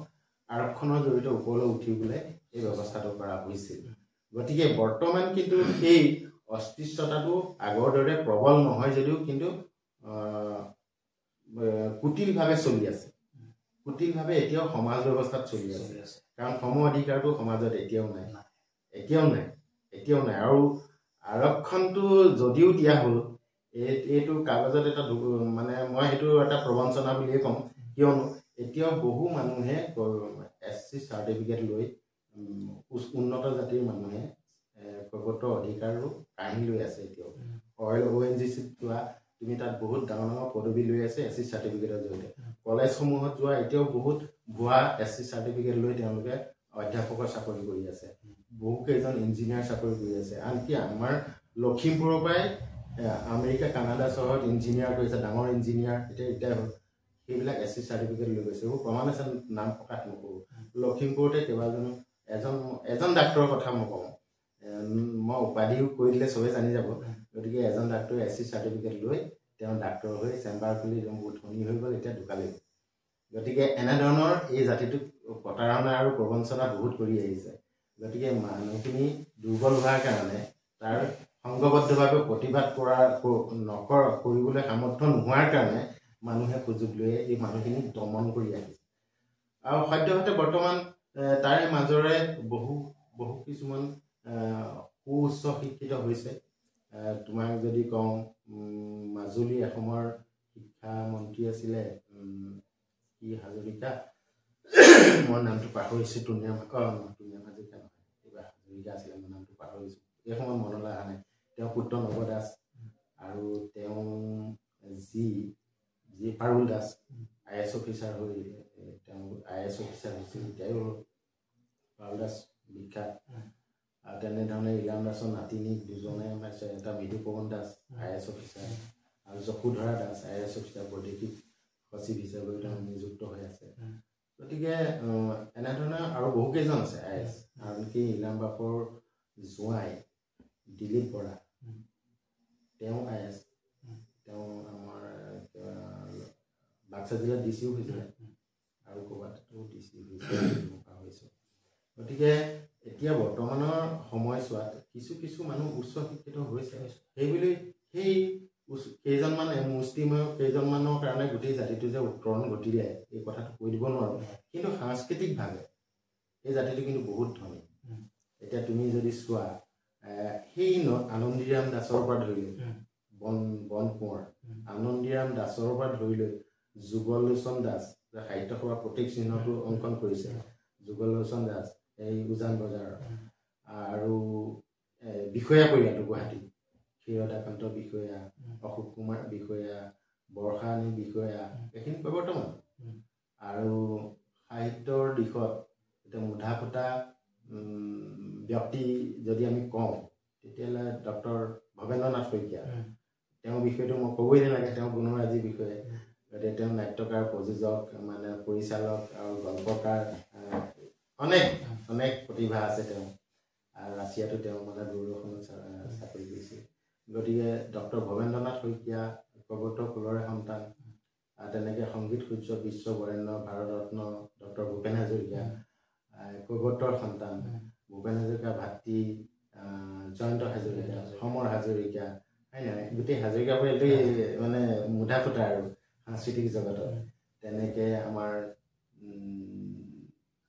আৰক্ষণৰ জৰিয়তে ওপৰলৈ উঠিবলৈ এই ব্যৱস্থাটো কৰা হৈছিল। গতিকে বৰ্তমান কিন্তু সেই অস্পৃশ্যতাটো আগৰ দৰে প্ৰবল নহয় যদিও কিন্তু কুটিলভাৱে চলি আছে, কুটিলভাৱে এতিয়াও সমাজ ব্যৱস্থাত চলি আছে। কাৰণ সম অধিকাৰটো সমাজত এতিয়াও নাই, এতিয়াও নাই, এতিয়াও নাই। আৰু আৰক্ষণটো যদিও দিয়া হ'ল, এইটো কাগজত এটা মানে মই সেইটো এটা প্ৰবঞ্চনা বুলিয়ে ক'ম। কিয়নো এতিয়াও বহু মানুহে এছ চি চাৰ্টিফিকেট লৈ উন্নত জাতিৰ মানুহে কৈৱৰ্ত অধিকাৰো কাঢ়ি লৈ আছে এতিয়াও। অইল ONGC যোৱা তুমি তাত বহুত ডাঙৰ ডাঙৰ পদবী লৈ আছে এছ চি চাৰ্টিফিকেটৰ জৰিয়তে। কলেজসমূহত যোৱা এতিয়াও বহুত ভুৱা এছ চি চাৰ্টিফিকেট লৈ তেওঁলোকে অধ্যাপকৰ চাকৰি কৰি আছে, বহুকেইজন ইঞ্জিনিয়াৰ চাকৰি কৰি আছে। আনকি আমাৰ লখিমপুৰৰ পৰাই আমেৰিকা, কানাডা চহৰত ইঞ্জিনিয়াৰ কৰিছে, ডাঙৰ ইঞ্জিনিয়াৰ এতিয়া ৰিটায়াৰ হ'ল, সেইবিলাক এছ চি চাৰ্টিফিকেট লৈ গৈছে। এইবোৰ প্ৰমাণ আছে, নাম প্ৰকাশ নকৰোঁ। লখিমপুৰতে কেইবাজনো এজন ডাক্তৰৰ কথা মই কওঁ, মই উপাধিও কৈ দিলে চবেই জানি যাব। গতিকে এজন ডাক্তৰে এছ চি চাৰ্টিফিকেট লৈ তেওঁ ডাক্তৰ হৈ চেম্বাৰ খুলি বহুত ধনী হৈ গ'ল, এতিয়া ঢুকালে। গতিকে এনেধৰণৰ এই জাতিটোক প্ৰতাৰণা আৰু প্ৰবঞ্চনা বহুত কৰি আহিছে। গতিকে মানুহখিনি দুৰ্বল হোৱাৰ কাৰণে তাৰ সংঘবদ্ধভাৱে প্ৰতিবাদ কৰিবলৈ সামৰ্থ্য নোহোৱাৰ কাৰণে মানুহে সুযোগ লৈ এই মানুহখিনিক দমন কৰি আহিছে। আৰু সদ্যহতে বৰ্তমান তাৰে মাজৰে বহু বহু কিছুমান সুউচ্চ শিক্ষিত হৈছে। তোমাক যদি কওঁ, মাজুলী এসময়ৰ শিক্ষামন্ত্ৰী আছিলে কি হাজৰিকা, মই নামটো পাহৰিছোঁ, টুনিয়া হাজৰিকা নহয়, কিবা হাজৰিকা আছিলে, মই নামটো পাহৰিছোঁ। এই সময়ত মনলৈ অহা নাই। তেওঁ পুত্ৰ নৱ দাস আৰু তেওঁ যি যি Parul Das I S officer হৈ তেওঁ I S officer হৈছিল, তেওঁ পাৰুল দাস বিখ্যাত। আৰু তেনেধৰণে ইলাম দাসৰ নাতিনী দুজনে আছে, এটা Mridupawan Das I S officer আৰু Yashodhara Das I S officer, বৈদেশিক সচিব হিচাপেও তেওঁ নিযুক্ত হৈ আছে। গতিকে এনেধৰণে আৰু বহুকেইজন আছে I S. আনকি ইলাম বাপৰ জোঁৱাই দিলীপ বৰা, তেওঁ I S, তেওঁ আমাৰ বাক্সা জিলাত ডি চিও হৈছিলে আৰু ক'ৰবাতো ডি চি হৈছিলে, পাহৰিছোঁ। গতিকে এতিয়া বৰ্তমানৰ সময়ছোৱাত কিছু কিছু মানুহ উচ্চ শিক্ষিত হৈছে, সেইবুলি সেই কেইজনমান মুষ্টিমেয় কেইজনমানৰ কাৰণে গোটেই জাতিটো যে উত্তৰণ ঘটিলে এই কথাটো কৈ দিব নোৱাৰোঁ, কিন্তু সাংস্কৃতিকভাৱে এই জাতিটো কিন্তু বহুত ধনী। এতিয়া তুমি যদি চোৱা, সেই আনন্দীৰাম দাসৰ পৰা ধৰি লৈ বন কোঁৱৰ, আনন্দীৰাম দাসৰ পৰা ধৰি লৈ যুগল লোচন দাস, সাহিত্য সভাৰ প্ৰতীক চিহ্নটো অংকন কৰিছে যুগল লোচন দাস, এই উজান বজাৰৰ, আৰু বিষয়া পৰিয়ালটো গুৱাহাটী, ক্ষীৰদাকান্ত বিষয়া, অশোক কুমাৰ বিষয়া, বৰ্ষাৰাণী বিষয়া, এইখিনি বৰ্তমান। আৰু সাহিত্যৰ দিশত এতিয়া মুধাফুটা ব্যক্তি যদি আমি কওঁ, তেতিয়াহ'লে ডক্টৰ ভৱেন্দ্ৰনাথ শইকীয়া, তেওঁৰ বিষয়টো মই ক'বই নালাগে, তেওঁ গুণৰাজিৰ বিষয়ে। গতিকে তেওঁ নাট্যকাৰ, প্ৰযোজক, মানে পৰিচালক আৰু গল্পকাৰ, অনেক অনেক প্ৰতিভা আছে তেওঁ। আৰু ৰাছিয়াতো তেওঁ মানে দূৰদৰ্শনত চাকৰি কৰিছিল। গতিকে ডক্টৰ ভৱেন্দ্ৰনাথ শইকীয়া কৈৱৰ্ত কুলৰে সন্তান। তেনেকৈ সংগীত সূৰ্য বিশ্ব বৰেণ্য ভাৰতৰত্ন ডক্টৰ ভূপেন হাজৰিকা কৈৱৰ্তৰ সন্তান। ভূপেন হাজৰিকা ভাতৃ জয়ন্ত হাজৰিকা, সমৰ হাজৰিকা, হয় নহয়, গোটেই হাজৰিকা পৰিয়ালটোৱেই মানে মুধা ফুটা আৰু সাংস্কৃতিক জগতত। তেনেকৈ আমাৰ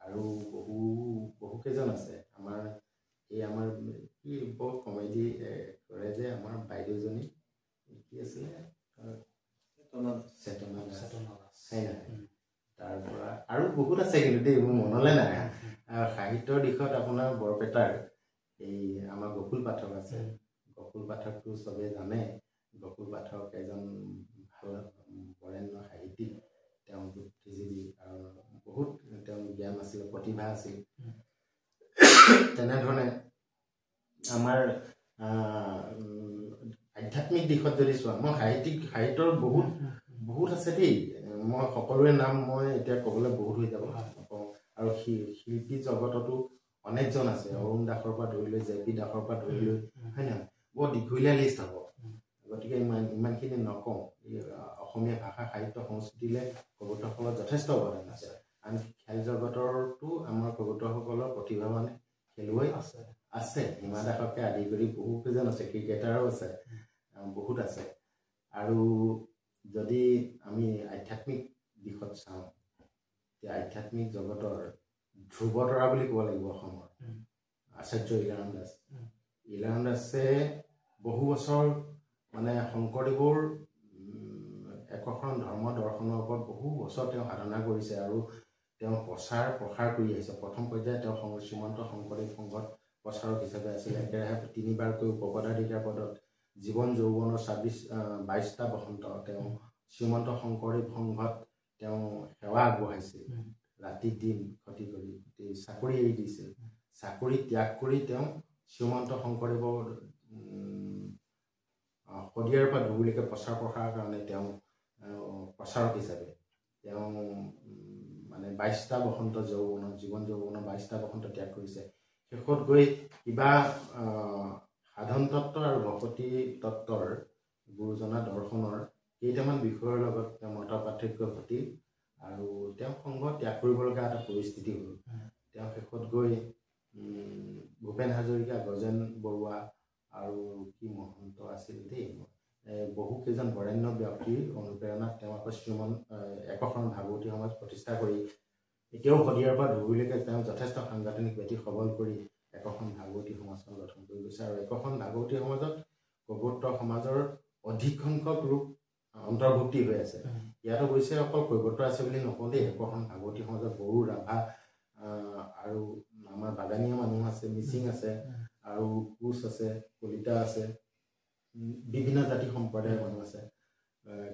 আৰু বহু বহুকেইজন আছে। আমাৰ এই আমাৰ কি বৰ কমেডি কৰে যে আমাৰ বাইদেউজনী কি আছিলে, চেতনা দাস, হয় নহয়। তাৰ পৰা আৰু বহুত আছে কিন্তু দেই, মোৰ মনলৈ নাই। সাহিত্যৰ দিশত আপোনাৰ বৰপেটাৰ এই আমাৰ গকুল পাঠক আছে। গকুল পাঠকটো চবেই জানে। গকুল পাঠক এজন ভাল বৰেণ্য সাহিত্যিক, তেওঁ বুদ্ধিজীৱী আৰু বহুত তেওঁ জ্ঞান আছিলে, প্ৰতিভা আছিল। তেনেধৰণে আমাৰ আধ্যাত্মিক দিশত যদি চোৱা, মই সাহিত্যৰ বহুত বহুত আছে দেই, মই সকলোৰে নাম মই এতিয়া ক'বলৈ বহুত হৈ যাব। আৰু শিল্পী জগততো অনেকজন আছে, অৰুণ দাসৰ পৰা ধৰি লৈ, জে পি দাসৰ পৰা ধৰি লৈ, হয় নহয়, বৰ দীঘলীয়া লিষ্ট হ'ব। গতিকে ইমানখিনি নকওঁ। অসমীয়া ভাষা সাহিত্য সংস্কৃতিলৈ কৈৱৰ্তসকলৰ যথেষ্ট অৱদান আছে। আনকি খেল জগতৰতো আমাৰ কৈৱৰ্তসকলৰ প্ৰতিভাৱান খেলুৱৈ আছে, হিমা দাসকে আদি কৰি বহুকেইজন আছে, ক্ৰিকেটাৰো আছে, বহুত আছে। আৰু যদি আমি আধ্যাত্মিক দিশত চাওঁ, তেতিয়া আধ্যাত্মিক জগতৰ ধ্ৰুৱতৰা বুলি ক'ব লাগিব অসমৰ আচাৰ্য ইলাৰাম দাস। ইলাৰাম দাসে বহু বছৰ মানে শংকৰদেৱৰ একশৰণ ধৰ্ম দৰ্শনৰ ওপৰত বহু বছৰ তেওঁ সাধনা কৰিছে আৰু তেওঁ প্ৰচাৰ প্ৰসাৰ কৰি আহিছে। প্ৰথম পৰ্যায়ত তেওঁ শ্ৰীমন্ত শংকৰদেৱ সংঘত প্ৰচাৰক হিচাপে আছিলে, একেৰাহে তিনিবাৰকৈ উপপদাধিকাৰ পদত জীৱন যৌৱনৰ 22টা বসন্ত তেওঁ শ্ৰীমন্ত শংকৰদেৱ সংঘত তেওঁ সেৱা আগবঢ়াইছিল, ৰাতি দিন ক্ষতি কৰি চাকৰি এৰি দিছিল। চাকৰি ত্যাগ কৰি তেওঁ শ্ৰীমন্ত শংকৰদেৱৰ শদিয়াৰ পৰা ধুবুৰীলৈকে প্ৰচাৰ প্ৰসাৰৰ কাৰণে তেওঁ প্ৰচাৰক হিচাপে তেওঁ মানে 22টা বসন্ত যৌৱন, জীৱন যৌৱনৰ 22টা বসন্ত ত্যাগ কৰিছে। শেষত গৈ কিবা সাধন তত্ত্ব আৰু ভকতি তত্ত্বৰ গুৰুজনা দৰ্শনৰ কেইটামান বিষয়ৰ লগত তেওঁ মত পাৰ্থক্য ঘটিল আৰু তেওঁ সংঘ ত্যাগ কৰিব লগা এটা পৰিস্থিতি হ'ল। তেওঁ শেষত গৈ ভূপেন হাজৰিকা, গজেন বৰুৱা আৰু কি মহন্ত আছিল দেই, বহুকেইজন বৰেণ্য ব্যক্তিৰ অনুপ্ৰেৰণাত তেওঁ আকৌ একশৰণ ভাগৱতী সমাজ প্ৰতিষ্ঠা কৰি এতিয়াও শদিয়াৰ পৰা ধুবুৰীলৈকে তেওঁ যথেষ্ট সাংগঠনিক ভেটি সবল কৰি একশৰণ ভাগৱতী সমাজখন গঠন কৰি গৈছে। আৰু একশৰণ ভাগৱতী সমাজত কৈৱৰ্ত সমাজৰ অধিক সংখ্যক লোক অন্তৰ্ভুক্তি হৈ আছে। ইয়াত অৱশ্যে অকল কৈৱৰ্ত আছে বুলি নকওঁ দেই, একশৰণ ভাগৱতী সমাজত বড়ো, ৰাভা আৰু আমাৰ বাগানীয়া মানুহ আছে, মিচিং আছে আৰু কোচ আছে, কলিতা আছে, বিভিন্ন জাতি সম্প্ৰদায়ৰ মানুহ আছে।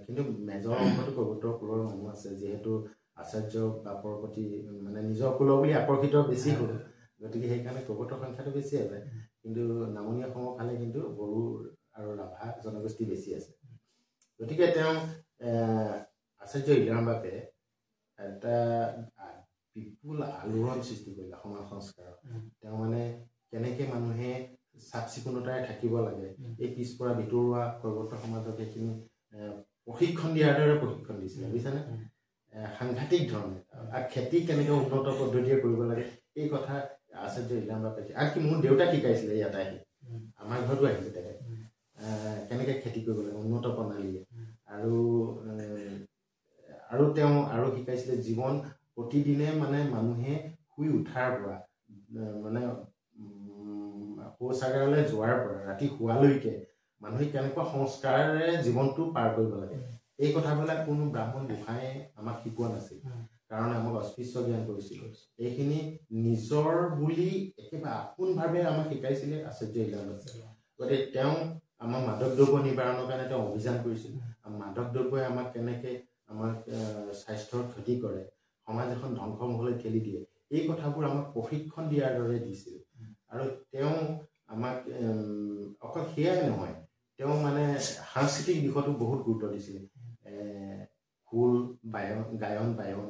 কিন্তু মেজৰ অংশটো কৈৱৰ্ত কুলৰ মানুহ আছে, যিহেতু আচাৰ্য বাপৰ প্ৰতি মানে নিজৰ কুলৰ বুলি আকৰ্ষিত বেছি হ'ল, গতিকে সেইকাৰণে কৈৱৰ্তৰ সংখ্যাটো বেছি আছে। কিন্তু নামনি অসমৰ ফালে কিন্তু বড়ো আৰু ৰাভা জনগোষ্ঠী বেছি আছে। গতিকে তেওঁ আচাৰ্য ইলাৰাম বাপে এটা বিপুল আলোড়ন সৃষ্টি কৰিলে সমাজ সংস্কাৰৰ। তেওঁ মানে কেনেকৈ মানুহে চাফ চিকুণতাৰে থাকিব লাগে, এই পিছপৰা ভিতৰুৱা কৈৱৰ্ত সমাজক সেইখিনি প্ৰশিক্ষণ দিয়াৰ দৰে প্ৰশিক্ষণ দিছিলে, বুজিছানে, সাংঘাতিক ধৰণে। আৰু খেতি কেনেকৈ উন্নত পদ্ধতিৰে কৰিব লাগে এই কথা আচাৰ্য ইলাৰাম বাপে, আনকি মোৰ দেউতাক শিকাইছিলে ইয়াত আহি, আমাৰ ঘৰতো আহিছে তেখেত, কেনেকৈ খেতি কৰিব লাগে উন্নত প্ৰণালীৰে। আৰু আৰু তেওঁ আৰু শিকাইছিলে জীৱন প্ৰতিদিনে মানে মানুহে শুই উঠাৰ পৰা মানে শৌচাগাৰলৈ যোৱাৰ পৰা ৰাতি শোৱালৈকে মানুহে কেনেকুৱা সংস্কাৰেৰে জীৱনটো পাৰ কৰিব লাগে, এই কথাবিলাক কোনো ব্ৰাহ্মণ গোসাঁয়ে আমাক শিকোৱা নাছিল, কাৰণ আমাক অস্পৃশ্য জ্ঞান কৰিছিল। এইখিনি নিজৰ বুলি একেবাৰে আপোনভাৱে আমাক শিকাইছিলে আচাৰ্য ইলাৰাম বাপে। গতিকে তেওঁ আমাৰ মাদক দ্ৰব্য নিবাৰণৰ কাৰণে তেওঁ অভিযান কৰিছিল। মাদক দ্ৰব্যই আমাক কেনেকৈ আমাক স্বাস্থ্যৰ ক্ষতি কৰে, সমাজ এখন ধ্বংসমুখলৈ ঠেলি দিয়ে, এই কথাবোৰ আমাক প্ৰশিক্ষণ দিয়াৰ দৰে দিছিল। আৰু তেওঁ আমাক অকল সেয়াই নহয়, তেওঁ মানে সাংস্কৃতিক দিশতো বহুত গুৰুত্ব দিছিলে। খোল বায়ন, গায়ন বায়ন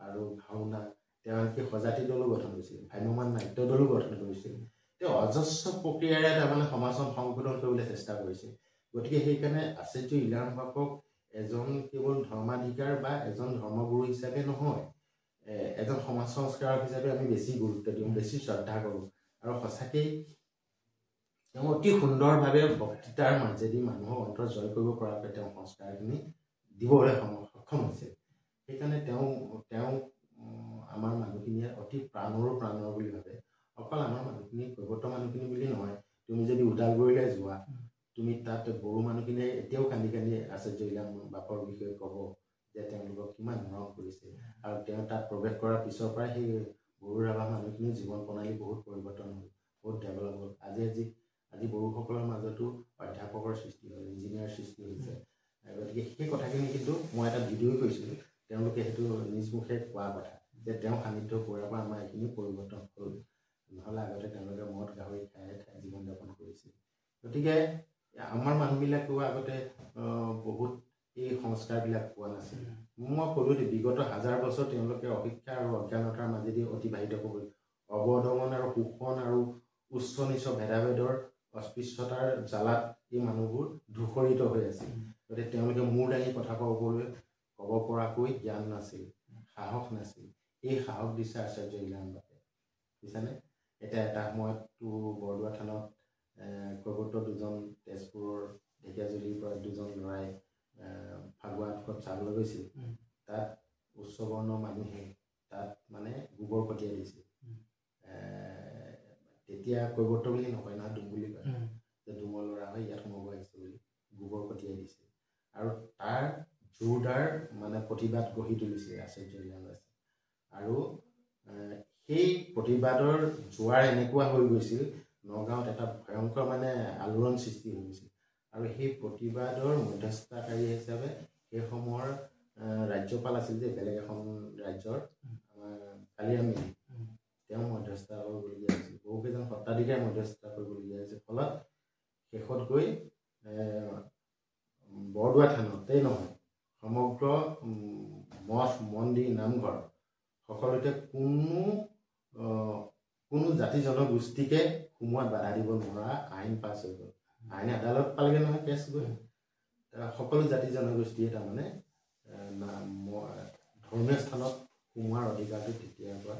আৰু ভাওনা, তেওঁ আনকি সজাতি দলো গঠন কৰিছিল, ভ্ৰাম্যমাণ নাট্য দলো গঠন কৰিছিল। তেওঁ অজস্ৰ প্ৰক্ৰিয়াৰে তাৰমানে সমাজখন সংশোধন কৰিবলৈ চেষ্টা কৰিছিল। গতিকে সেইকাৰণে আচাৰ্য ইলাৰাম বাপক এজন কেৱল ধৰ্মাধিকাৰ বা এজন ধৰ্মগুৰু হিচাপে নহয়, এজন সমাজ সংস্কাৰক হিচাপে আমি বেছি গুৰুত্ব দিওঁ, বেছি শ্ৰদ্ধা কৰোঁ। আৰু সঁচাকেই তেওঁ অতি সুন্দৰভাৱে বক্তৃতাৰ মাজেদি মানুহৰ অন্তৰ জয় কৰিব পৰাকৈ তেওঁ সংস্কাৰখিনি দিবলৈ সক্ষম হৈছে। সেইকাৰণে তেওঁ তেওঁ আমাৰ মানুহখিনিয়ে অতি প্ৰাণৰো প্ৰাণৰ বুলি ভাবে। অকল আমাৰ মানুহখিনি, কৈৱৰ্ত মানুহখিনি বুলি নহয়, তুমি যদি ওদালগুৰিলৈ যোৱা, তুমি তাত বড়ো মানুহখিনিয়ে এতিয়াও কান্দি কান্দি আচাৰ্য ইলাৰাম বাপৰ বিষয়ে ক'ব যে তেওঁলোকক কিমান মৰম কৰিছে। আৰু তেওঁ তাত প্ৰৱেশ কৰাৰ পিছৰ পৰাই সেই বড়ো ৰাভা মানুহখিনিৰ জীৱন প্ৰণালী বহুত পৰিৱৰ্তন হ'ল, বহুত ডেভেলপ হ'ল। আজি আজি আজি বড়োসকলৰ মাজতো অধ্যাপকৰ সৃষ্টি হ'ল, ইঞ্জিনিয়াৰ সৃষ্টি হৈছে। গতিকে সেই কথাখিনি কিন্তু মই এটা ভিডিঅ' কৰিছিলোঁ, তেওঁলোকে সেইটো নিজ মুখে কোৱা কথা যে তেওঁ সান্নিধ্য কৰাৰ পৰা আমাৰ এইখিনি পৰিৱৰ্তন হ'ল, নহ'লে আগতে তেওঁলোকে মদ গাহৰি খাই খাই জীৱন যাপন কৰিছিল। গতিকে আমাৰ মানুহবিলাকেও আগতে বহুত এই সংস্কাৰবিলাক পোৱা নাছিল। মই ক'লোঁ যে বিগত হাজাৰ বছৰ তেওঁলোকে অশিক্ষা আৰু অজ্ঞানতাৰ মাজেদি অতিবাহিত কৰি অৱদমন আৰু শোষণ আৰু উচ্চ নিচ ভেদাভেদৰ অস্পৃশ্যতাৰ জ্বালাত এই মানুহবোৰ ধূসৰিত হৈ আছিল। গতিকে তেওঁলোকে মূৰ দাঙি কথা ক'বলৈ ক'ব পৰাকৈ জ্ঞান নাছিল, সাহস নাছিল। এই সাহস দিছে আচাৰ্য ইলাৰাম বাপে, বুজিছানে। এতিয়া এটা সময়ততো বৰদোৱা থানত কৈৱৰ্ত দুজন, তেজপুৰৰ ঢেকীয়াজুলিৰ পৰা দুজন ল'ৰাই ফাগুৱা উৎসৱ চাবলৈ গৈছিল। তাত উচ্চ বৰ্ণৰ মানুহে তাত মানে গোবৰ পঠিয়াই দিছিল। তেতিয়া কৈৱৰ্ত বুলি নকয় নহয়, ডুম বুলি কয়, যে ডুমৰ ল'ৰা হৈ ইয়াত সোমাব আহিছে বুলি গোবৰ পঠিয়াই দিছিল। আৰু তাৰ জোৰদাৰ মানে প্ৰতিবাদ গঢ়ি তুলিছিল আচাৰ্য ইলাৰাম বাপে। আৰু সেই প্ৰতিবাদৰ জোৱাৰ এনেকুৱা হৈ গৈছিল, নগাঁৱত এটা ভয়ংকৰ মানে আলোড়ন সৃষ্টি হৈ গৈছিল। আৰু সেই প্ৰতিবাদৰ মধ্যস্থতাকাৰী হিচাপে সেই সময়ৰ ৰাজ্যপাল আছিল যে বেলেগ এখন ৰাজ্যৰ, আমাৰ কালিৰাম মেধি, তেওঁ মধ্যস্থতা কৰিবলগীয়া হৈছিল। বহুকেইজন সত্ৰাধিকাৰে মধ্যস্থতা কৰিবলগীয়া হৈছে। ফলত শেষত গৈ বৰদোৱা থানতেই নহয়, সমগ্ৰ মঠ মন্দিৰ নামঘৰ সকলোতে কোনো কোনো জাতি জনগোষ্ঠীকে সোমোৱাত বাধা দিব নোৱাৰা আইন পাছ হৈ গ'ল। আইন আদালত পালেগৈ নহয় কেছ গৈ, সকলো জাতি জনগোষ্ঠীয়ে তাৰমানে ধৰ্মীয় স্থানত সোমোৱাৰ অধিকাৰটো তেতিয়াৰ পৰা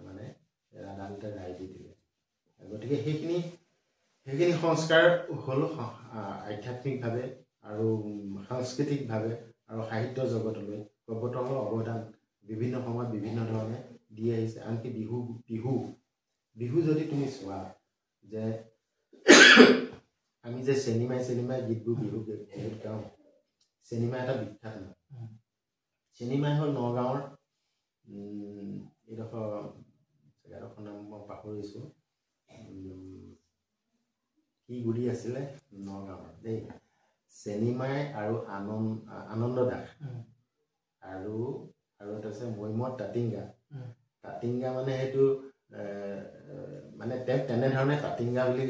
মানে আদালতে ৰায় দি দিলে। গতিকে সেইখিনি সেইখিনি সংস্কাৰ হ'ল আধ্যাত্মিকভাৱে আৰু সাংস্কৃতিকভাৱে আৰু সাহিত্য জগতলৈ কৈৱৰ্তসকলৰ অৱদান বিভিন্ন সময়ত বিভিন্ন ধৰণে দি আহিছে। আনকি বিহু বিহু বিহু যদি তুমি চোৱা যে আমি যে চেনিমাই চেনিমাই গীতবোৰ বিহু বিহুত গাওঁ, চেনিমা এটা বিখ্যাত নাম। চেনিমাই হ'ল নগাঁৱৰ এইডোখৰ জেগাডোখৰ নাম মই পাহৰিছোঁ, গুৰি আছিলে নগাঁৱৰ দেই, চেনিমাই আৰু আনন্দ দাস, আৰু আৰু এটা আছে মৈমত তাতিংগা। তাতিংগা মানে সেইটো মানে তেওঁক তেনেধৰণে তাতিংগা বুলি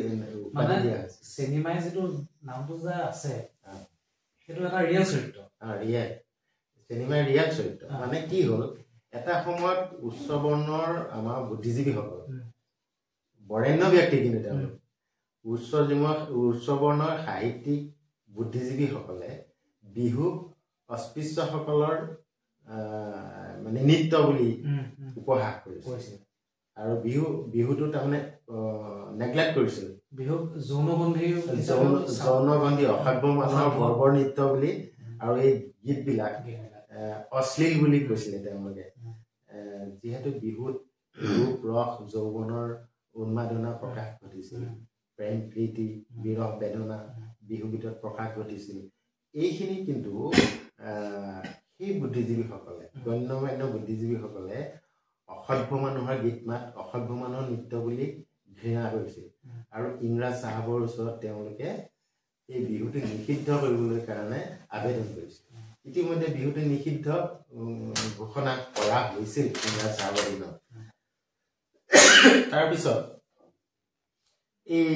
উপাধি দিয়া হৈছে। চেনিমাই যিটো নামটো যে আছে সেইটো এটা ৰিয়েল চৰিত্ৰ। ৰিয়েল, চেনিমাই ৰিয়েল চৰিত্ৰ। মানে কি হ'ল, এটা সময়ত উচ্চ বৰ্ণৰ আমাৰ বুদ্ধিজীৱীসকল, বৰেণ্য ব্যক্তি, কিন্তু তেওঁলোক উচ্চ বৰ্ণৰ সাহিত্যিক বুদ্ধিজীৱীসকলে বিহুক অস্পৃশ্যসকলৰ মানে নৃত্য বুলি উপহাস কৰিছিল আৰু বিহুটো তাৰমানে নেগলেক্ট কৰিছিল। বিহুক যৌনগন্ধী অসভ্য মানুহৰ বৰ্বৰ নৃত্য বুলি, আৰু এই গীতবিলাক অশ্লীল বুলি কৈছিলে তেওঁলোকে। যিহেতু বিহুত ৰূপ ৰস যৌৱনৰ উন্মাদনা প্ৰকাশ ঘটিছিল, প্ৰেম প্ৰীতি বিৰহ বেদনা বিহু গীতত প্ৰকাশ ঘটিছিল, এইখিনি কিন্তু সেই বুদ্ধিজীৱীসকলে, গণ্যমান্য বুদ্ধিজীৱীসকলে অসভ্য মানুহৰ গীত মাত, অসভ্য মানুহৰ নৃত্য বুলি ঘৃণা কৰিছিল। আৰু ইংৰাজ চাহাবৰ ওচৰত তেওঁলোকে এই বিহুটো নিষিদ্ধ কৰিবলৈ কাৰণে আবেদন কৰিছিল। ইতিমধ্যে বিহুটো নিষিদ্ধ ঘোষণা কৰা হৈছিল ইংৰাজ চাহাবৰ দিনত। তাৰপিছত এই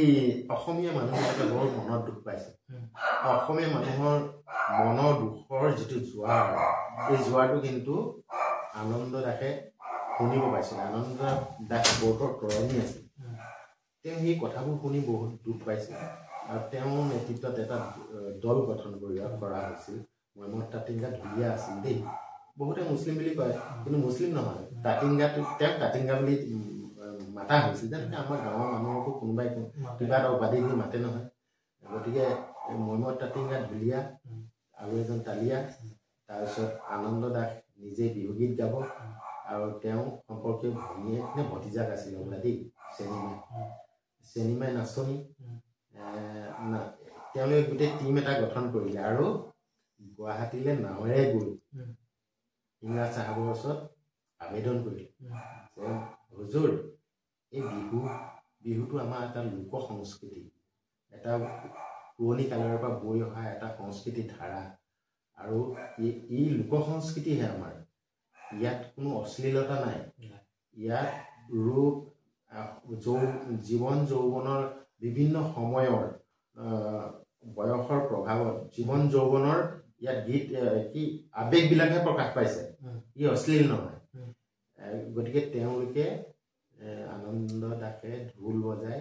অসমীয়া মানুহবিলাকে বৰ মনত দুখ পাইছে। অসমীয়া মানুহৰ মনৰ দুখৰ যিটো জোৱাৰ, এই জোৱাৰটো কিন্তু আনন্দ দাসে শুনিব পাইছিল। আনন্দ দাস বৰ্তৰ তৰণী আছিল, তেওঁ সেই কথাবোৰ শুনি বহুত দুখ পাইছিল আৰু তেওঁৰ নেতৃত্বত এটা দল গঠন কৰা হৈছিল। মৈমত তাতিংগা ঢুলীয়া আছিল দেই, বহুতে মুছলিম বুলি কয় কিন্তু মুছলিম নহয়, তাতিংগাটো তেওঁক তাতিংগা বুলি মাতা হৈছিল। যেনেকৈ আমাৰ গাঁৱৰ মানুহকো কোনোবাই কিবা এটা উপাধি দি মাতে নহয়। গতিকে মৈমত তাতিংগা ঢুলীয়া আৰু এজন তালিয়া, তাৰপিছত আনন্দ দাস নিজে বিহুগীত গাব, আৰু তেওঁ সম্পৰ্কীয় ভনীয়েক নে ভতিজাক আছিল হ'বলা দেই, চেনিমাই, চেনিমাই নাচনী। তেওঁলোকে গোটেই টীম এটা গঠন কৰিলে আৰু গুৱাহাটীলৈ নাৱেৰে গৈ ইংৰাজ চাহাবৰ ওচৰত আবেদন কৰিলে যে হুজুৰ, এই বিহুটো আমাৰ এটা লোক সংস্কৃতি, এটা পুৰণি কালৰ পৰা বৈ অহা এটা সংস্কৃতি ধাৰা, আৰু এই লোক সংস্কৃতিহে আমাৰ, ইয়াত কোনো অশ্লীলতা নাই, ইয়াত ৰূপ জীৱন যৌৱনৰ বিভিন্ন সময়ৰ বয়সৰ প্ৰভাৱত জীৱন যৌৱনৰ ইয়াত গীত কি আৱেগবিলাকহে প্ৰকাশ পাইছে, ই অশ্লীল নহয়। গতিকে তেওঁলোকে আনন্দ দাসে ঢোল বজাই,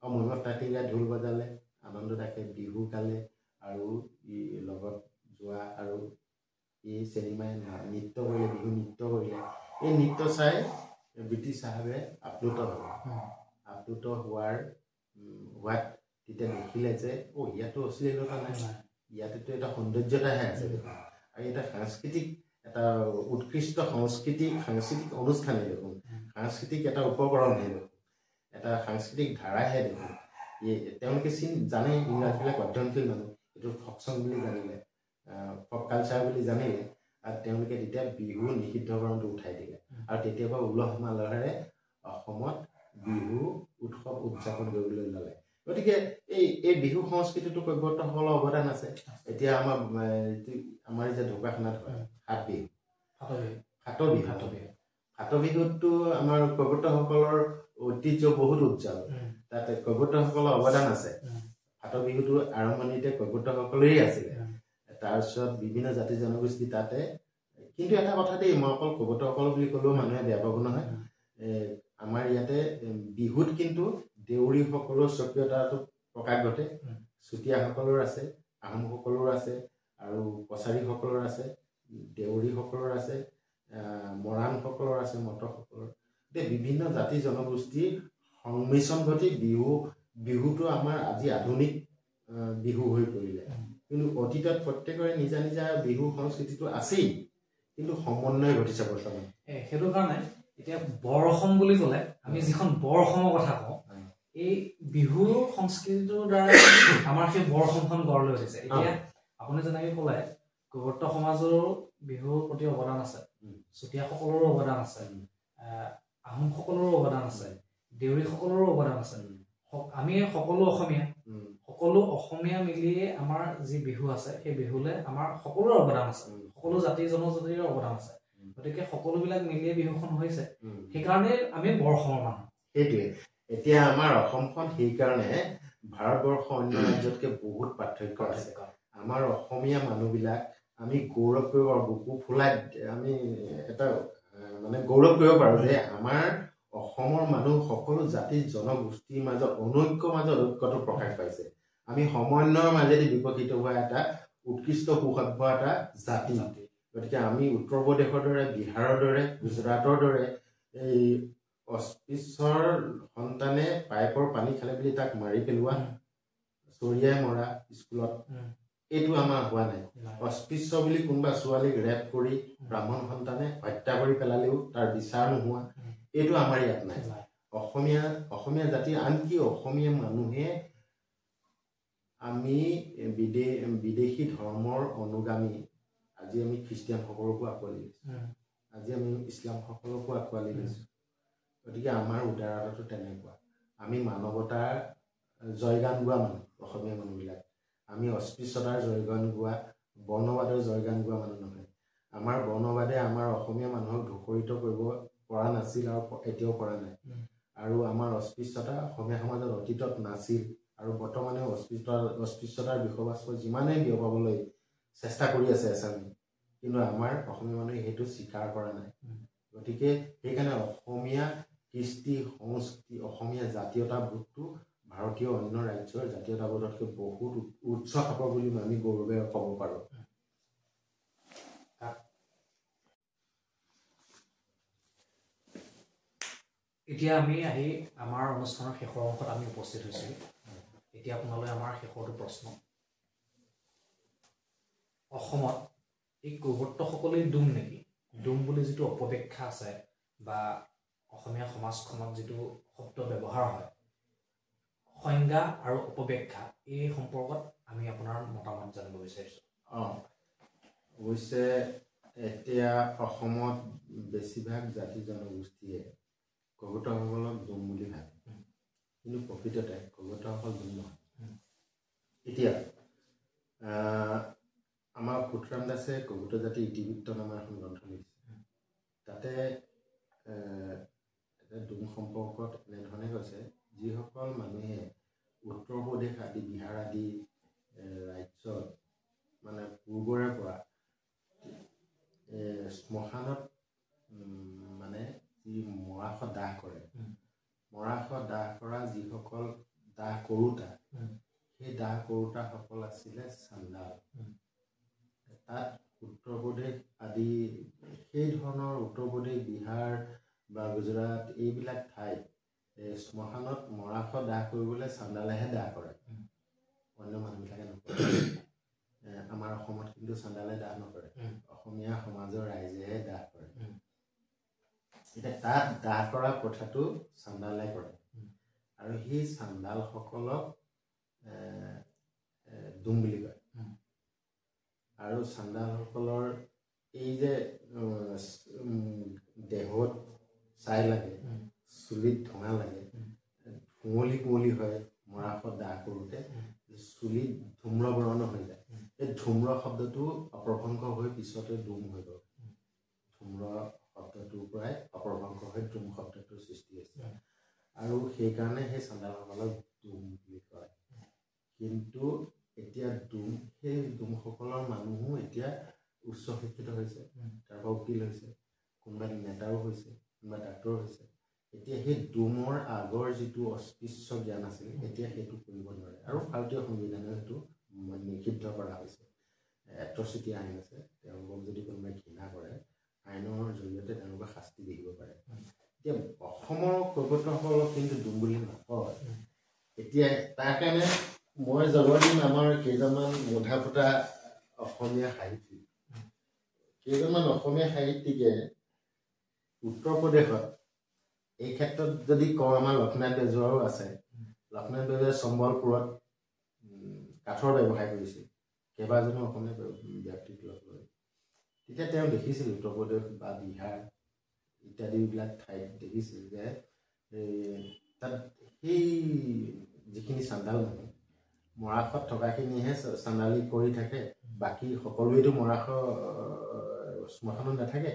মৈমত তাতিংগাই ঢোল বজালে, আনন্দ দাসে বিহু গালে, আৰু ই লগত যোৱা আৰু এই চেনিমাই নৃত্য কৰিলে, বিহু নৃত্য কৰিলে। এই নৃত্য চাই ব্ৰিটিছ চাহাবে আপ্লুত হ'ল। আপ্লুত হোৱাত তেতিয়া দেখিলে যে অ' ইয়াতো অশ্লীলতা নাই, ইয়াতেতো এটা সৌন্দৰ্যতাহে আছে দেখোন, আৰু এটা সাংস্কৃতিক এটা উৎকৃষ্ট সাংস্কৃতিক অনুষ্ঠানেই দেখোন, সাংস্কৃতিক এটা উপকৰণহে দেখোন, এটা সাংস্কৃতিক ধাৰাহে দেখোন। তেওঁলোকে জানে, ইংৰাজবিলাক অধ্যয়নশীল মানুহ, এইটো ফক চং বুলি জানিলে, ফক কালচাৰ বুলি জানিলে, আৰু তেওঁলোকে তেতিয়া বিহু নিষিদ্ধকৰণটো উঠাই দিলে। আৰু তেতিয়াৰ পৰা উলহ মালহেৰে অসমত বিহু উৎসৱ উদযাপন কৰিবলৈ ল'লে। গতিকে এই বিহু সংস্কৃতিটো কৈৱৰ্তসকলৰ অৱদান আছে। এতিয়া আমাৰ যে ঢকুৱাখানাত হয় সাত বিহু, সাত বিহুততো আমাৰ কৈৱৰ্তসকলৰ ঐতিহ্য বহুত উজ্জ্বল, তাতে কৈৱৰ্তসকলৰ অৱদান আছে। ফাট বিহুটো আৰম্ভণিতে কৈৱৰ্তসকলৰেই আছিলে, তাৰপিছত বিভিন্ন জাতি জনগোষ্ঠী তাতে। কিন্তু এটা কথা দেই, মই অকল কৈৱৰ্তসকল বুলি ক'লেও মানুহে বেয়া পাব নহয়, আমাৰ ইয়াতে বিহুত কিন্তু দেউৰীসকলৰ স্বকীয়তাটো প্ৰকাশ ঘটে, চুতীয়াসকলৰ আছে, আহোমসকলৰ আছে, আৰু কছাৰীসকলৰ আছে, দেউৰীসকলৰ আছে, মৰাণসকলৰ আছে, মটকসকলৰ। গতিকে বিভিন্ন জাতি জনগোষ্ঠীৰ সংমিশ্ৰণ ঘটি বিহুটো আমাৰ আজি আধুনিক বিহু হৈ পৰিলে। কিন্তু অতীতত প্ৰত্যেকৰে নিজা নিজা বিহু সংস্কৃতিটো আছেই, কিন্তু সমন্বয় ঘটিছে বৰ্তমান। সেইটো কাৰণে এতিয়া বৰ অসম বুলি ক'লে আমি যিখন বৰ অসমৰ কথা কওঁ, এই বিহু সংস্কৃতিটোৰ দ্বাৰা আমাৰ সেই বৰ অসমখন গঢ় লৈ উঠিছে। এতিয়া আপুনি যেনেকৈ ক'লে কৈৱৰ্ত সমাজৰো বিহুৰ প্ৰতি অৱদান আছে, চুতীয়াসকলৰো অৱদান আছে, আহোমসকলৰো অৱদান আছে, দেউৰীসকলৰো অৱদান আছে, আমি সকলো অসমীয়া, সকলো অসমীয়া মিলিয়ে আমাৰ যি বিহু আছে, সেই বিহুলৈ আমাৰ সকলোৰে অৱদান আছে, সকলো জাতি জনজাতিৰ অৱদান আছে। গতিকে সকলোবিলাক মিলিয়ে বিহুখন হৈছে, সেইকাৰণে আমি বৰ অসমৰ মানুহ। সেইটোৱে এতিয়া আমাৰ অসমখন সেইকাৰণে ভাৰতবৰ্ষ অন্য ৰাজ্যতকৈ বহুত পাৰ্থক্য আছে। আমাৰ অসমীয়া মানুহবিলাক আমি গৌৰৱ কৰিব পাৰোঁ, বুকু ফুলাই আমি এটা মানে গৌৰৱ কৰিব পাৰোঁ যে আমাৰ অসমৰ মানুহ সকলো জাতি জনগোষ্ঠীৰ মাজত অনৈক্যৰ মাজত ঐক্যটো প্ৰকাশ পাইছে। আমি সমন্বয়ৰ মাজেদি বিকশিত হোৱা এটা উৎকৃষ্ট সুসভ্য এটা জাতি। গতিকে আমি উত্তৰ প্ৰদেশৰ দৰে, বিহাৰৰ দৰে, গুজৰাটৰ দৰে এই অস্পৃশ্যৰ সন্তানে পাইপৰ পানী খালে বুলি তাক মাৰি পেলোৱা, চৰিয়াই মৰা স্কুলত, এইটো আমাৰ হোৱা নাই। অস্পৃশ্য বুলি কোনোবা ছোৱালীক ৰেপ কৰি ব্ৰাহ্মণ সন্তানে হত্যা কৰি পেলালেও তাৰ বিচাৰ নোহোৱা, এইটো আমাৰ ইয়াত নাই। অসমীয়া অসমীয়া জাতি, আনকি অসমীয়া মানুহে আমি বিদেশী ধৰ্মৰ অনুগামী, আজি আমি খ্ৰীষ্টিয়ানসকলকো আঁকোৱালি লৈছোঁ, আজি আমি ইছলামসকলকো আঁকোৱালি লৈছোঁ। গতিকে আমাৰ উদাৰতাটো তেনেকুৱা। আমি মানৱতাৰ জয়গান গোৱা মানুহ অসমীয়া মানুহবিলাক, আমি অস্পৃশ্যতাৰ জয়গান গোৱা, বৰ্ণবাদৰ জয়গান গোৱা মানুহ নহয়। আমাৰ বৰ্ণবাদে আমাৰ অসমীয়া মানুহক ধূসৰিত কৰিব পৰা নাছিল আৰু এতিয়াও পৰা নাই। আৰু আমাৰ অস্পৃশ্যতা অসমীয়া সমাজত অতীতত নাছিল আৰু বৰ্তমানেও অস্পৃশ্যতাৰ বিষবাস্প যিমানেই বিয়পাবলৈ চেষ্টা কৰি আছে এচামে, কিন্তু আমাৰ অসমীয়া মানুহে সেইটো স্বীকাৰ কৰা নাই। গতিকে সেইকাৰণে অসমীয়া কৃষ্টি সংস্কৃতি, অসমীয়া জাতীয়তাবোধটো ভাৰতীয় অন্য ৰাজ্যৰ জাতীয়তাবোধতকৈ বহুত উচ্চ খাপৰ বুলি আমি গৌৰৱেৰে ক'ব পাৰোঁ। এতিয়া আমি আহি আমাৰ অনুষ্ঠানৰ শেষৰ অংশত আমি উপস্থিত হৈছোঁ। এতিয়া আপোনালৈ আমাৰ শেষৰটো প্ৰশ্ন, অসমত এই কৈৱৰ্তসকলেই ডোম নেকি? ডোম বুলি যিটো অপব্যাখ্যা আছে বা অসমীয়া সমাজখনত যিটো শব্দ ব্যৱহাৰ হয়, সংজ্ঞা আৰু অপব্যাখ্যা, এই সম্পৰ্কত আমি আপোনাৰ মতামত জানিব বিচাৰিছোঁ। অৱশ্যে এতিয়া অসমত বেছিভাগ জাতি জনগোষ্ঠীয়ে কৈৱৰ্তসকলক ডোম বুলি ভাবে, কিন্তু প্ৰকৃততে কৈৱৰ্তসকল ডোম নহয়। এতিয়া আমাৰ সুতৰাম দাসে কৈৱৰ্ত জাতিৰ ইতিবৃত্ত নামৰ এখন গ্ৰন্থ লিখিছে। তাতে ডোম সম্পৰ্কত এনেধৰণে কৈছে, যিসকল মানুহে উত্তৰ প্ৰদেশ আদি বিহাৰ আদি ৰাজ্যত মানে পূৰ্বৰে পৰা শ্মশানত মানে যি মৰাশ দাহ কৰে, মৰাশ দাহ কৰা যিসকল দাহ কৰোতা, সেই দাহ কৰোতাসকল আছিলে চান্দাল। তাত উত্তৰ প্ৰদেশ আদি সেই ধৰণৰ উত্তৰ প্ৰদেশ, বিহাৰ বা গুজৰাট এইবিলাক ঠাইত শ্মশানত মৰাশ দাহ কৰিবলৈ চান্দালেহে দাহ কৰে, অন্য মানুহবিলাকে নকৰে। আমাৰ অসমত কিন্তু চান্দালে দাহ নকৰে, অসমীয়া সমাজৰ ৰাইজেহে দাহ কৰে। এতিয়া তাত দাহ কৰা প্ৰথাটো চান্দালে কৰে আৰু সেই চান্দালসকলক ডোম বুলি কয়। আৰু চান্দালসকলৰ এই যে দেহত ছাই লাগে, চুলিত ধোঁৱা লাগে, কুঁৱলী কুঁৱলী হয় মৰাশত দাহ কৰোঁতে, চুলিত ধূম্ৰ বৰণ হৈ যায়। এই ধূম্ৰ শব্দটো অপভ্ৰংশ হৈ পিছতে ডোম হৈ গ'ল। ধূম্ৰ শব্দটোৰ পৰাই অপভ্ৰংশ হৈ ডোম শব্দটোৰ সৃষ্টি হৈছে আৰু সেইকাৰণে সেই চান্দালসকলক ডোম বুলি কয়। কিন্তু এতিয়া ডোম, সেই ডোমসকলৰ মানুহো এতিয়া উচ্চ শিক্ষিত হৈছে, তাৰপৰা উকিল হৈছে, কোনোবা নেতাও হৈছে, কোনোবা ডাক্তৰ হৈছে। এতিয়া সেই ডোমৰ আগৰ যিটো অস্পৃশ্য জ্ঞান আছিল এতিয়া সেইটো কৰিব নোৱাৰে আৰু ভাৰতীয় সংবিধানেও সেইটো নিষিদ্ধ কৰা হৈছে। এট্ৰচিটি আইন আছে, তেওঁলোকক যদি কোনোবাই ঘৃণা কৰে আইনৰ জৰিয়তে তেওঁলোকে শাস্তি বিহিব পাৰে। এতিয়া অসমৰ কৈৱৰ্তসকলক কিন্তু ডোম বুলি নকয়। এতিয়া তাৰ কাৰণে মই জন্ম দিম আমাৰ কেইজনমান মুধা ফুটা অসমীয়া সাহিত্যিক, কেইজনমান অসমীয়া সাহিত্যিকে উত্তৰ প্ৰদেশত এই ক্ষেত্ৰত যদি কওঁ, আমাৰ লক্ষ্মীনাথ বেজবৰুৱাও আছে। লক্ষ্মীনাথ বেজবৰুৱাই সম্বলপুৰত কাঠৰ ব্যৱসায় কৰিছিল, কেইবাজনো অসমীয়া ব্যক্তিক লগ লৈ। তেতিয়া তেওঁ দেখিছিল উত্তৰ প্ৰদেশ বা বিহাৰ ইত্যাদিবিলাক ঠাইত দেখিছিল যে তাত সেই যিখিনি চান্দাল মানুহ, মৰাশত থকাখিনিহে চান্দালি কৰি থাকে, বাকী সকলোৱেতো মৰাশ শ্মশানত নাথাকে।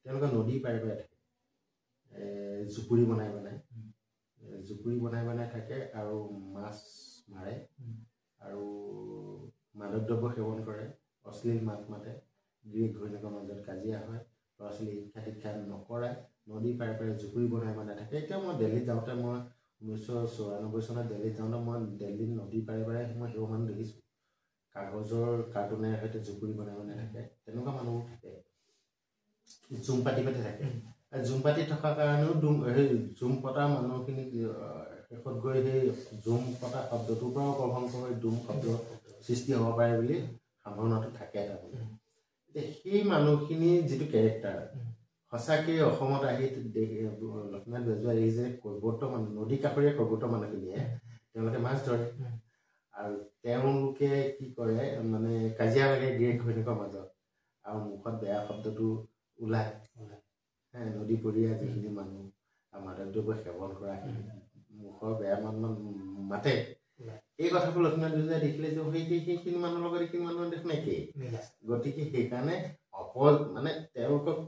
তেওঁলোকে নদী পাৰে পাৰে থাকে, জুপুৰি বনাই বনাই, জুপুৰি বনাই বনাই থাকে আৰু মাছ মাৰে আৰু মাদক দ্ৰব্য সেৱন কৰে, অশ্লীল মাত মাতে, গিৰিয়েক ঘৈণীয়েকৰ মাজত কাজিয়া হয়, ল'ৰা ছোৱালী শিক্ষা দীক্ষা নকৰাই নদী পাৰে পাৰে জুপুৰি বনাই বনাই থাকে। এতিয়া মই দেলহিত যাওঁতে, মই 1994 চনত দেলহিত যাওঁতে মই দেলহিত নদী পাৰে পাৰে মই সেইবোৰ মানুহ দেখিছোঁ, কাগজৰ কাৰ্টুনেৰে সৈতে জুপুৰি বনাই বনাই থাকে। তেনেকুৱা মানুহবোৰ থাকে, জুম পাতি পাতি থাকে। জুম পাতি থকাৰ কাৰণেও ডুম, সেই জুম পতা মানুহখিনিক শেষত গৈ সেই জুম পতা শব্দটোৰ পৰাও প্ৰভংশ হৈ ডুম শব্দ সৃষ্টি হ'ব পাৰে বুলি সম্ভাৱনাটো থাকে তাৰমানে। এতিয়া সেই মানুহখিনিৰ যিটো কেৰেক্টাৰ সঁচাকৈ অসমত আহি লক্ষ্মীনাথ বেজবৰুৱাই দেখিছে, কৈৱৰ্ত মানুহ, নদী কাষৰীয়া কৈৱৰ্ত মানুহখিনিয়ে তেওঁলোকে মাছ ধৰে আৰু তেওঁলোকে কি কৰে মানে কাজিয়া লাগে গিৰিয়েক ঘৈণীয়েকৰ মাজত আৰু মুখত বেয়া শব্দটো ওলায়। নদীপৰীয়া যিখিনি মানুহ আৰু মাদক দ্ৰব্য সেৱন কৰা মুখৰ বেয়া মান মাতে, এই কথাবোৰ লক্ষ্মীনাথ বেজবৰুৱাই দেখিলে যে সেইখিনি মানুহৰ লগত এইখিনি মানুহ দেখোন একেই। গতিকে সেইকাৰণে মানে তেওঁলোকক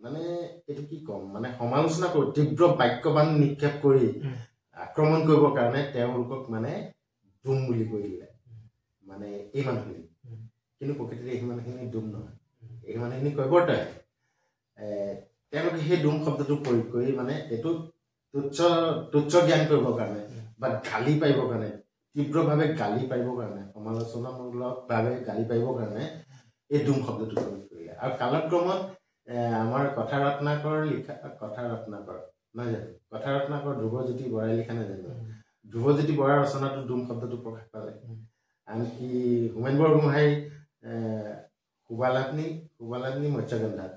মানে এইটো কি ক'ম, মানে সমালোচনা কৰি তীব্ৰ বাক্যবান নিক্ষেপ কৰি আক্ৰমণ কৰিবৰ কাৰণে তেওঁলোকক মানে ডুম বুলি কৈ দিলে, মানে এই মানুহখিনি। কিন্তু প্ৰকৃতিতে এই মানুহখিনি ডুম নহয়, এই মানুহখিনি কৈৱৰ্তহে। তেওঁলোকে সেই ডুম শব্দটো প্ৰয়োগ কৰি মানে এইটো তুচ্ছ তুচ্ছ জ্ঞান কৰিবৰ কাৰণে বা গালি পাৰিবৰ কাৰণে, তীব্ৰভাৱে গালি পাৰিবৰ কাৰণে, সমালোচনামূলকভাৱে গালি পাৰিবৰ কাৰণে এই ডুম শব্দটো প্ৰয়োগ কৰিলে। আৰু কালক্ৰমত আমাৰ কথা ৰত্নাকৰ লিখা, কথা ৰত্নাকৰ নহয় জানো, কথা ৰত্নাকৰ ধ্ৰুৱজ্যোতি বৰাই লিখা নাই জানো, ধ্ৰুৱজ্যোতি বৰাৰ ৰচনাটো ডুম শব্দটো প্ৰকাশ পালে। আনকি হোমেন বৰগোহাঁই সুবালাগ্নি মৎস্যগন্ধাত,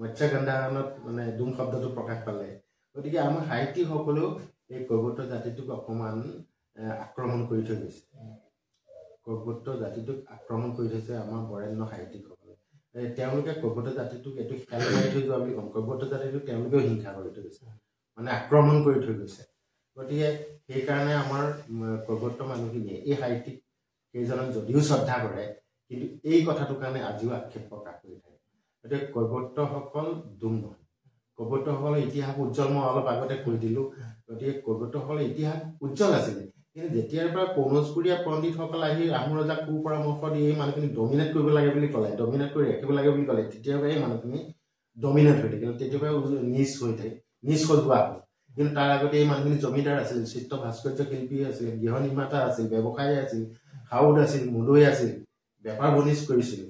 মৎস্যগন্ধাখনত মানে ডুম শব্দটো প্ৰকাশ পালে। গতিকে আমাৰ সাহিত্যিকসকলেও এই কৈৱৰ্ত জাতিটোক অকণমান আক্ৰমণ কৰি থৈ গৈছে, কৈৱৰ্ত জাতিটোক আক্ৰমণ কৰি থৈছে আমাৰ বৰেণ্য সাহিত্যিকসকলে। তেওঁলোকে কৈৱৰ্ত জাতিটোক এইটো খেল মাৰি থৈ যোৱা বুলি ক'ম, কৈৱৰ্ত জাতিটোক তেওঁলোকেও হিংসা কৰি থৈ গৈছে, মানে আক্ৰমণ কৰি থৈ গৈছে। গতিকে সেইকাৰণে আমাৰ কৈৱৰ্ত মানুহখিনিয়ে এই সাহিত্যিক কেইজনক যদিও শ্ৰদ্ধা কৰে, কিন্তু এই কথাটোৰ কাৰণে আজিও আক্ষেপ প্ৰকাশ কৰি থাকে। গতিকে কৈৱৰ্তসকল ডুম নহয়, কৈৱৰ্তসকলৰ ইতিহাস উজ্জ্বল, মই অলপ আগতে কৈ দিলোঁ। গতিকে কৈৱৰ্তসকলৰ ইতিহাস উজ্জ্বল আছিলে, কিন্তু যেতিয়াৰ পৰা কনৌজপুৰীয়া পণ্ডিতসকল আহি আহোম ৰজাক কুপৰামৰ্শ দি এই মানুহখিনি ডমিনেট কৰিব লাগে বুলি ক'লে, ডমিনেট কৰি ৰাখিব লাগে বুলি ক'লে, তেতিয়াৰ পৰা এই মানুহখিনি ডমিনেট হৈ থাকিল, তেতিয়াৰ পৰা নিচ হৈ থাকে, নিচ সজোৱা হ'ল। কিন্তু তাৰ আগতে এই মানুহখিনি জমিদাৰ আছিল, চিত্ৰ ভাস্কৰ্য শিল্পী আছিল, গৃহ নিৰ্মাতা আছিল, ব্যৱসায়ী আছিল, সাউদ আছিল, মুদৈ আছিল, বেপাৰ বণিজ কৰিছিল।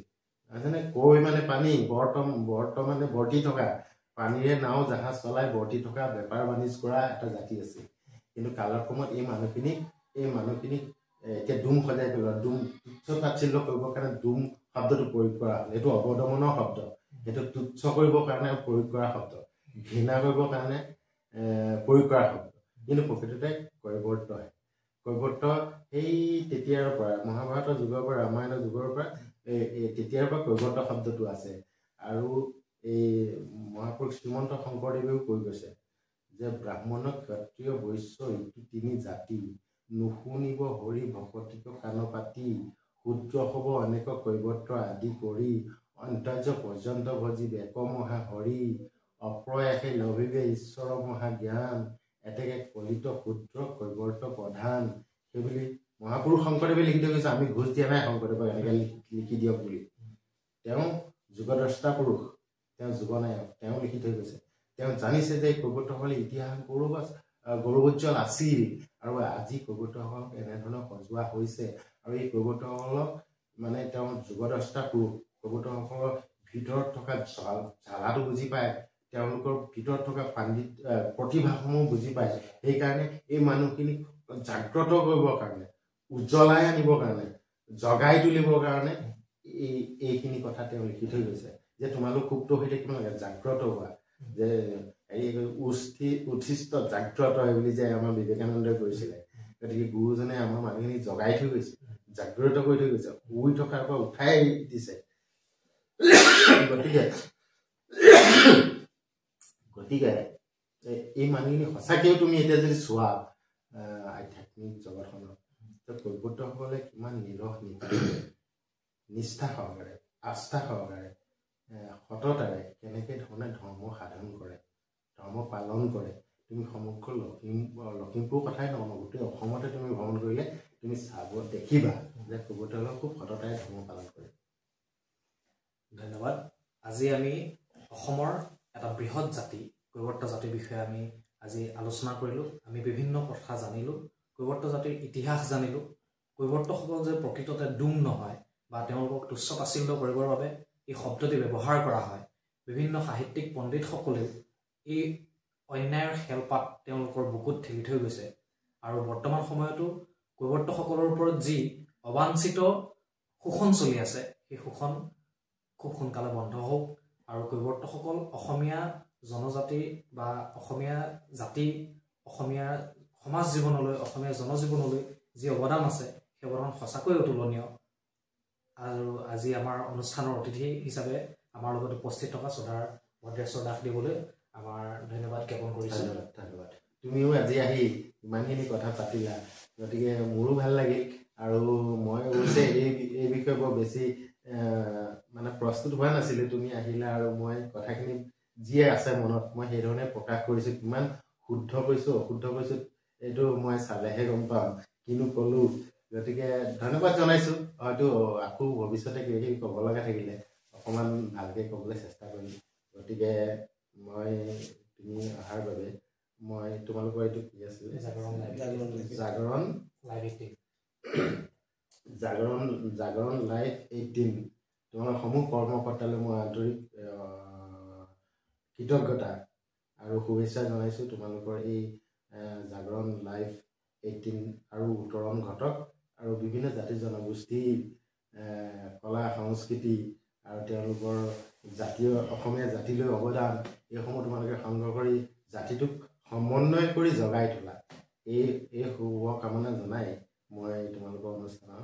যেনে কৈ মানে পানী, বৰ্তমানে বৰ্তি থকা পানীৰে নাও জাহাজ চলাই বৰ্তি থকা বেপাৰ বাণিজ্য কৰা এটা জাতি আছিল। কিন্তু কালক্ৰমত এই মানুহখিনিক এতিয়া ডুম সজাই পেলোৱা, ডুম তুচ্ছ তাচ্ছিল্য কৰিবৰ কাৰণে ডুম শব্দটো প্ৰয়োগ কৰা হ'ল। এইটো অৱদমনৰ শব্দ, সেইটো তুচ্ছ কৰিবৰ কাৰণে প্ৰয়োগ কৰা শব্দ, ঘৃণা কৰিবৰ কাৰণে প্ৰয়োগ কৰা শব্দ। কিন্তু প্ৰকৃততে কৈৱৰ্তহে, কৈৱৰ্ত সেই তেতিয়াৰ পৰা, মহাভাৰতৰ যুগৰ পৰা, ৰামায়ণৰ যুগৰ পৰা তেতিয়াৰ পৰা কৈৱৰ্ত শব্দটো আছে। আৰু এই মহাপুৰুষ শ্ৰীমন্ত শংকৰদেৱেও কৈ গৈছে যে ব্ৰাহ্মণ ক্ষত্ৰিয় বৈশ্য ইটো তিনি জাতি, নুশুনিব হৰি ভকতিক কাণ পাতি, শূদ্ৰ হব অনেক কৈৱৰ্ত আদি কৰি, অন্তৰ্য পৰ্যন্ত ভজি বেক মহা হৰি, অপ্ৰয়াসে লভিবে ঈশ্বৰ মহা জ্ঞান, এতেকে কলিত শূদ্ৰ কৈৱৰ্ত প্ৰধান। সেইবুলি মহাপুৰুষ শংকৰদেৱে লিখি থৈ গৈছে। আমি ঘোষ দিয়া নাই শংকৰদেৱক এনেকৈ লিখি দিয়ক বুলি। তেওঁ যুগদ্ৰষ্টা পুৰুষ, তেওঁ যুগনায়ক, তেওঁ লিখি থৈ গৈছে। তেওঁ জানিছে যে কৈৱৰ্তসকলে ইতিহাস গৌৰৱোজ্জ্বল আছিল আৰু আজি কৈৱৰ্তসকলক এনেধৰণৰ সজোৱা হৈছে। আৰু এই কৈৱৰ্তসকলক মানে তেওঁ যুগদ্ৰষ্টা পুৰুষ, কৈৱৰ্তসকলৰ ভিতৰত থকা জ্বালাটো বুজি পায়, তেওঁলোকৰ ভিতৰত থকা পাণ্ডিত প্ৰতিভাসমূহ বুজি পায়। সেইকাৰণে এই মানুহখিনিক জাগ্ৰত কৰিবৰ কাৰণে, উজ্বলাই আনিবৰ কাৰণে, জগাই তুলিবৰ কাৰণে এইখিনি কথা তেওঁ লিখি থৈ গৈছে যে তোমালোক সুপ্ত হৈ থাকিব নালাগে, জাগ্ৰত হোৱা। যে এই উৎসিষ্ট জাগ্ৰত হয় বুলি যে আমাৰ বিবেকানন্দই কৈছিলে। গতিকে গুৰুজনে আমাৰ মানুহখিনি জগাই থৈ গৈছে, জাগ্ৰত কৰি থৈ গৈছে, শুই থকাৰ পৰা উঠাই দিছে। গতিকে গতিকে এই মানুহখিনি সঁচাকৈও তুমি এতিয়া যদি চোৱা আধ্যাত্মিক জগতখনত কৈৱৰ্তসকলে কিমান নিৰহ নিপাতে নিষ্ঠা সহকাৰে, আস্থা সহকাৰে, সততাৰে কেনেকৈ ধৰণে ধৰ্ম সাধন কৰে, ধৰ্ম পালন কৰে। তুমি সমগ্ৰ লখিমপুৰ কথাই নহয়, গোটেই অসমতে তুমি ভ্ৰমণ কৰিলে তুমি চাব দেখিবা যে কৈৱৰ্তসকলে খুব সততাৰে ধৰ্ম পালন কৰে। ধন্যবাদ। আজি আমি অসমৰ এটা বৃহৎ জাতি কৈৱৰ্ত জাতিৰ বিষয়ে আমি আজি আলোচনা কৰিলোঁ। আমি বিভিন্ন কথা জানিলোঁ, কৈৱৰ্ত জাতিৰ ইতিহাস জানিলোঁ। কৈৱৰ্তসকল যে প্ৰকৃততে ডোম নহয় বা তেওঁলোকক তুচ্ছ তাচ্ছিল্য কৰিবৰ বাবে এই শব্দটি ব্যৱহাৰ কৰা হয়, বিভিন্ন সাহিত্যিক পণ্ডিতসকলেও এই অন্যায়ৰ খেলপাত তেওঁলোকৰ বুকুত ঠেলি থৈ গৈছে। আৰু বৰ্তমান সময়তো কৈৱৰ্তসকলৰ ওপৰত যি অবাঞ্ছিত শোষণ চলি আছে, সেই শোষণ খুব সোনকালে বন্ধ হওক আৰু কৈৱৰ্তসকল অসমীয়া জনজাতি বা অসমীয়া জাতি, অসমীয়া সমাজ জীৱনলৈ, অসমীয়া জনজীৱনলৈ যি অৱদান আছে, সেই অৱদান সঁচাকৈ অতুলনীয়। আৰু আজি আমাৰ অনুষ্ঠানৰ অতিথি হিচাপে আমাৰ লগত উপস্থিত থকা শ্ৰদ্ধাৰ ভদ্ৰেশ্বৰ দাস দেৱলৈ আমাৰ ধন্যবাদ জ্ঞাপন কৰিছোঁ। ধন্যবাদ, ধন্যবাদ। তুমিও আজি আহি ইমানখিনি কথা পাতিলা, গতিকে মোৰো ভাল লাগিল। আৰু মই অৱশ্যে এই বিষয়ে বৰ বেছি মানে প্ৰস্তুত হোৱা নাছিলোঁ, তুমি আহিলা আৰু মই কথাখিনি যিয়ে আছে মনত মই সেইধৰণে প্ৰকাশ কৰিছোঁ। কিমান শুদ্ধ কৈছোঁ অশুদ্ধ কৈছোঁ এইটো মই চালেহে গম পাম, কিনো ক'লোঁ। গতিকে ধন্যবাদ জনাইছোঁ। হয়তো আকৌ ভৱিষ্যতে কিবা কিবি ক'ব লগা থাকিলে অকণমান ভালকৈ ক'বলৈ চেষ্টা কৰিম। গতিকে মই তুমি অহাৰ বাবে মই তোমালোকৰ এইটো কি আছিলে, জাগৰণ জাগৰণ জাগৰণ লাইভ 18, তোমালোকৰ সমূহ কৰ্মকৰ্তালৈ মই আন্তৰিক কৃতজ্ঞতা আৰু শুভেচ্ছা জনাইছোঁ। তোমালোকৰ এই জাগৰণ লাইভ 18 আৰু উত্তৰণ ঘটক আৰু বিভিন্ন জাতি জনগোষ্ঠীৰ কলা সংস্কৃতি আৰু তেওঁলোকৰ জাতীয় অসমীয়া জাতিলৈ অৱদান এইসমূহ তোমালোকে সংগ্ৰহ কৰি জাতিটোক সমন্বয় কৰি জগাই তোলা, এই এই শুভ কামনা জনাই মই তোমালোকৰ অনুষ্ঠানৰ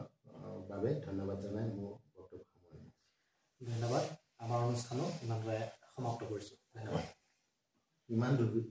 বাবে ধন্যবাদ জনাই মোৰ বক্তব্য সামৰণি মাৰিছোঁ। ধন্যবাদ। আমাৰ অনুষ্ঠানো ইমানটোৱে সমাপ্ত কৰিছোঁ। ধন্যবাদ। ইমান দূৰ।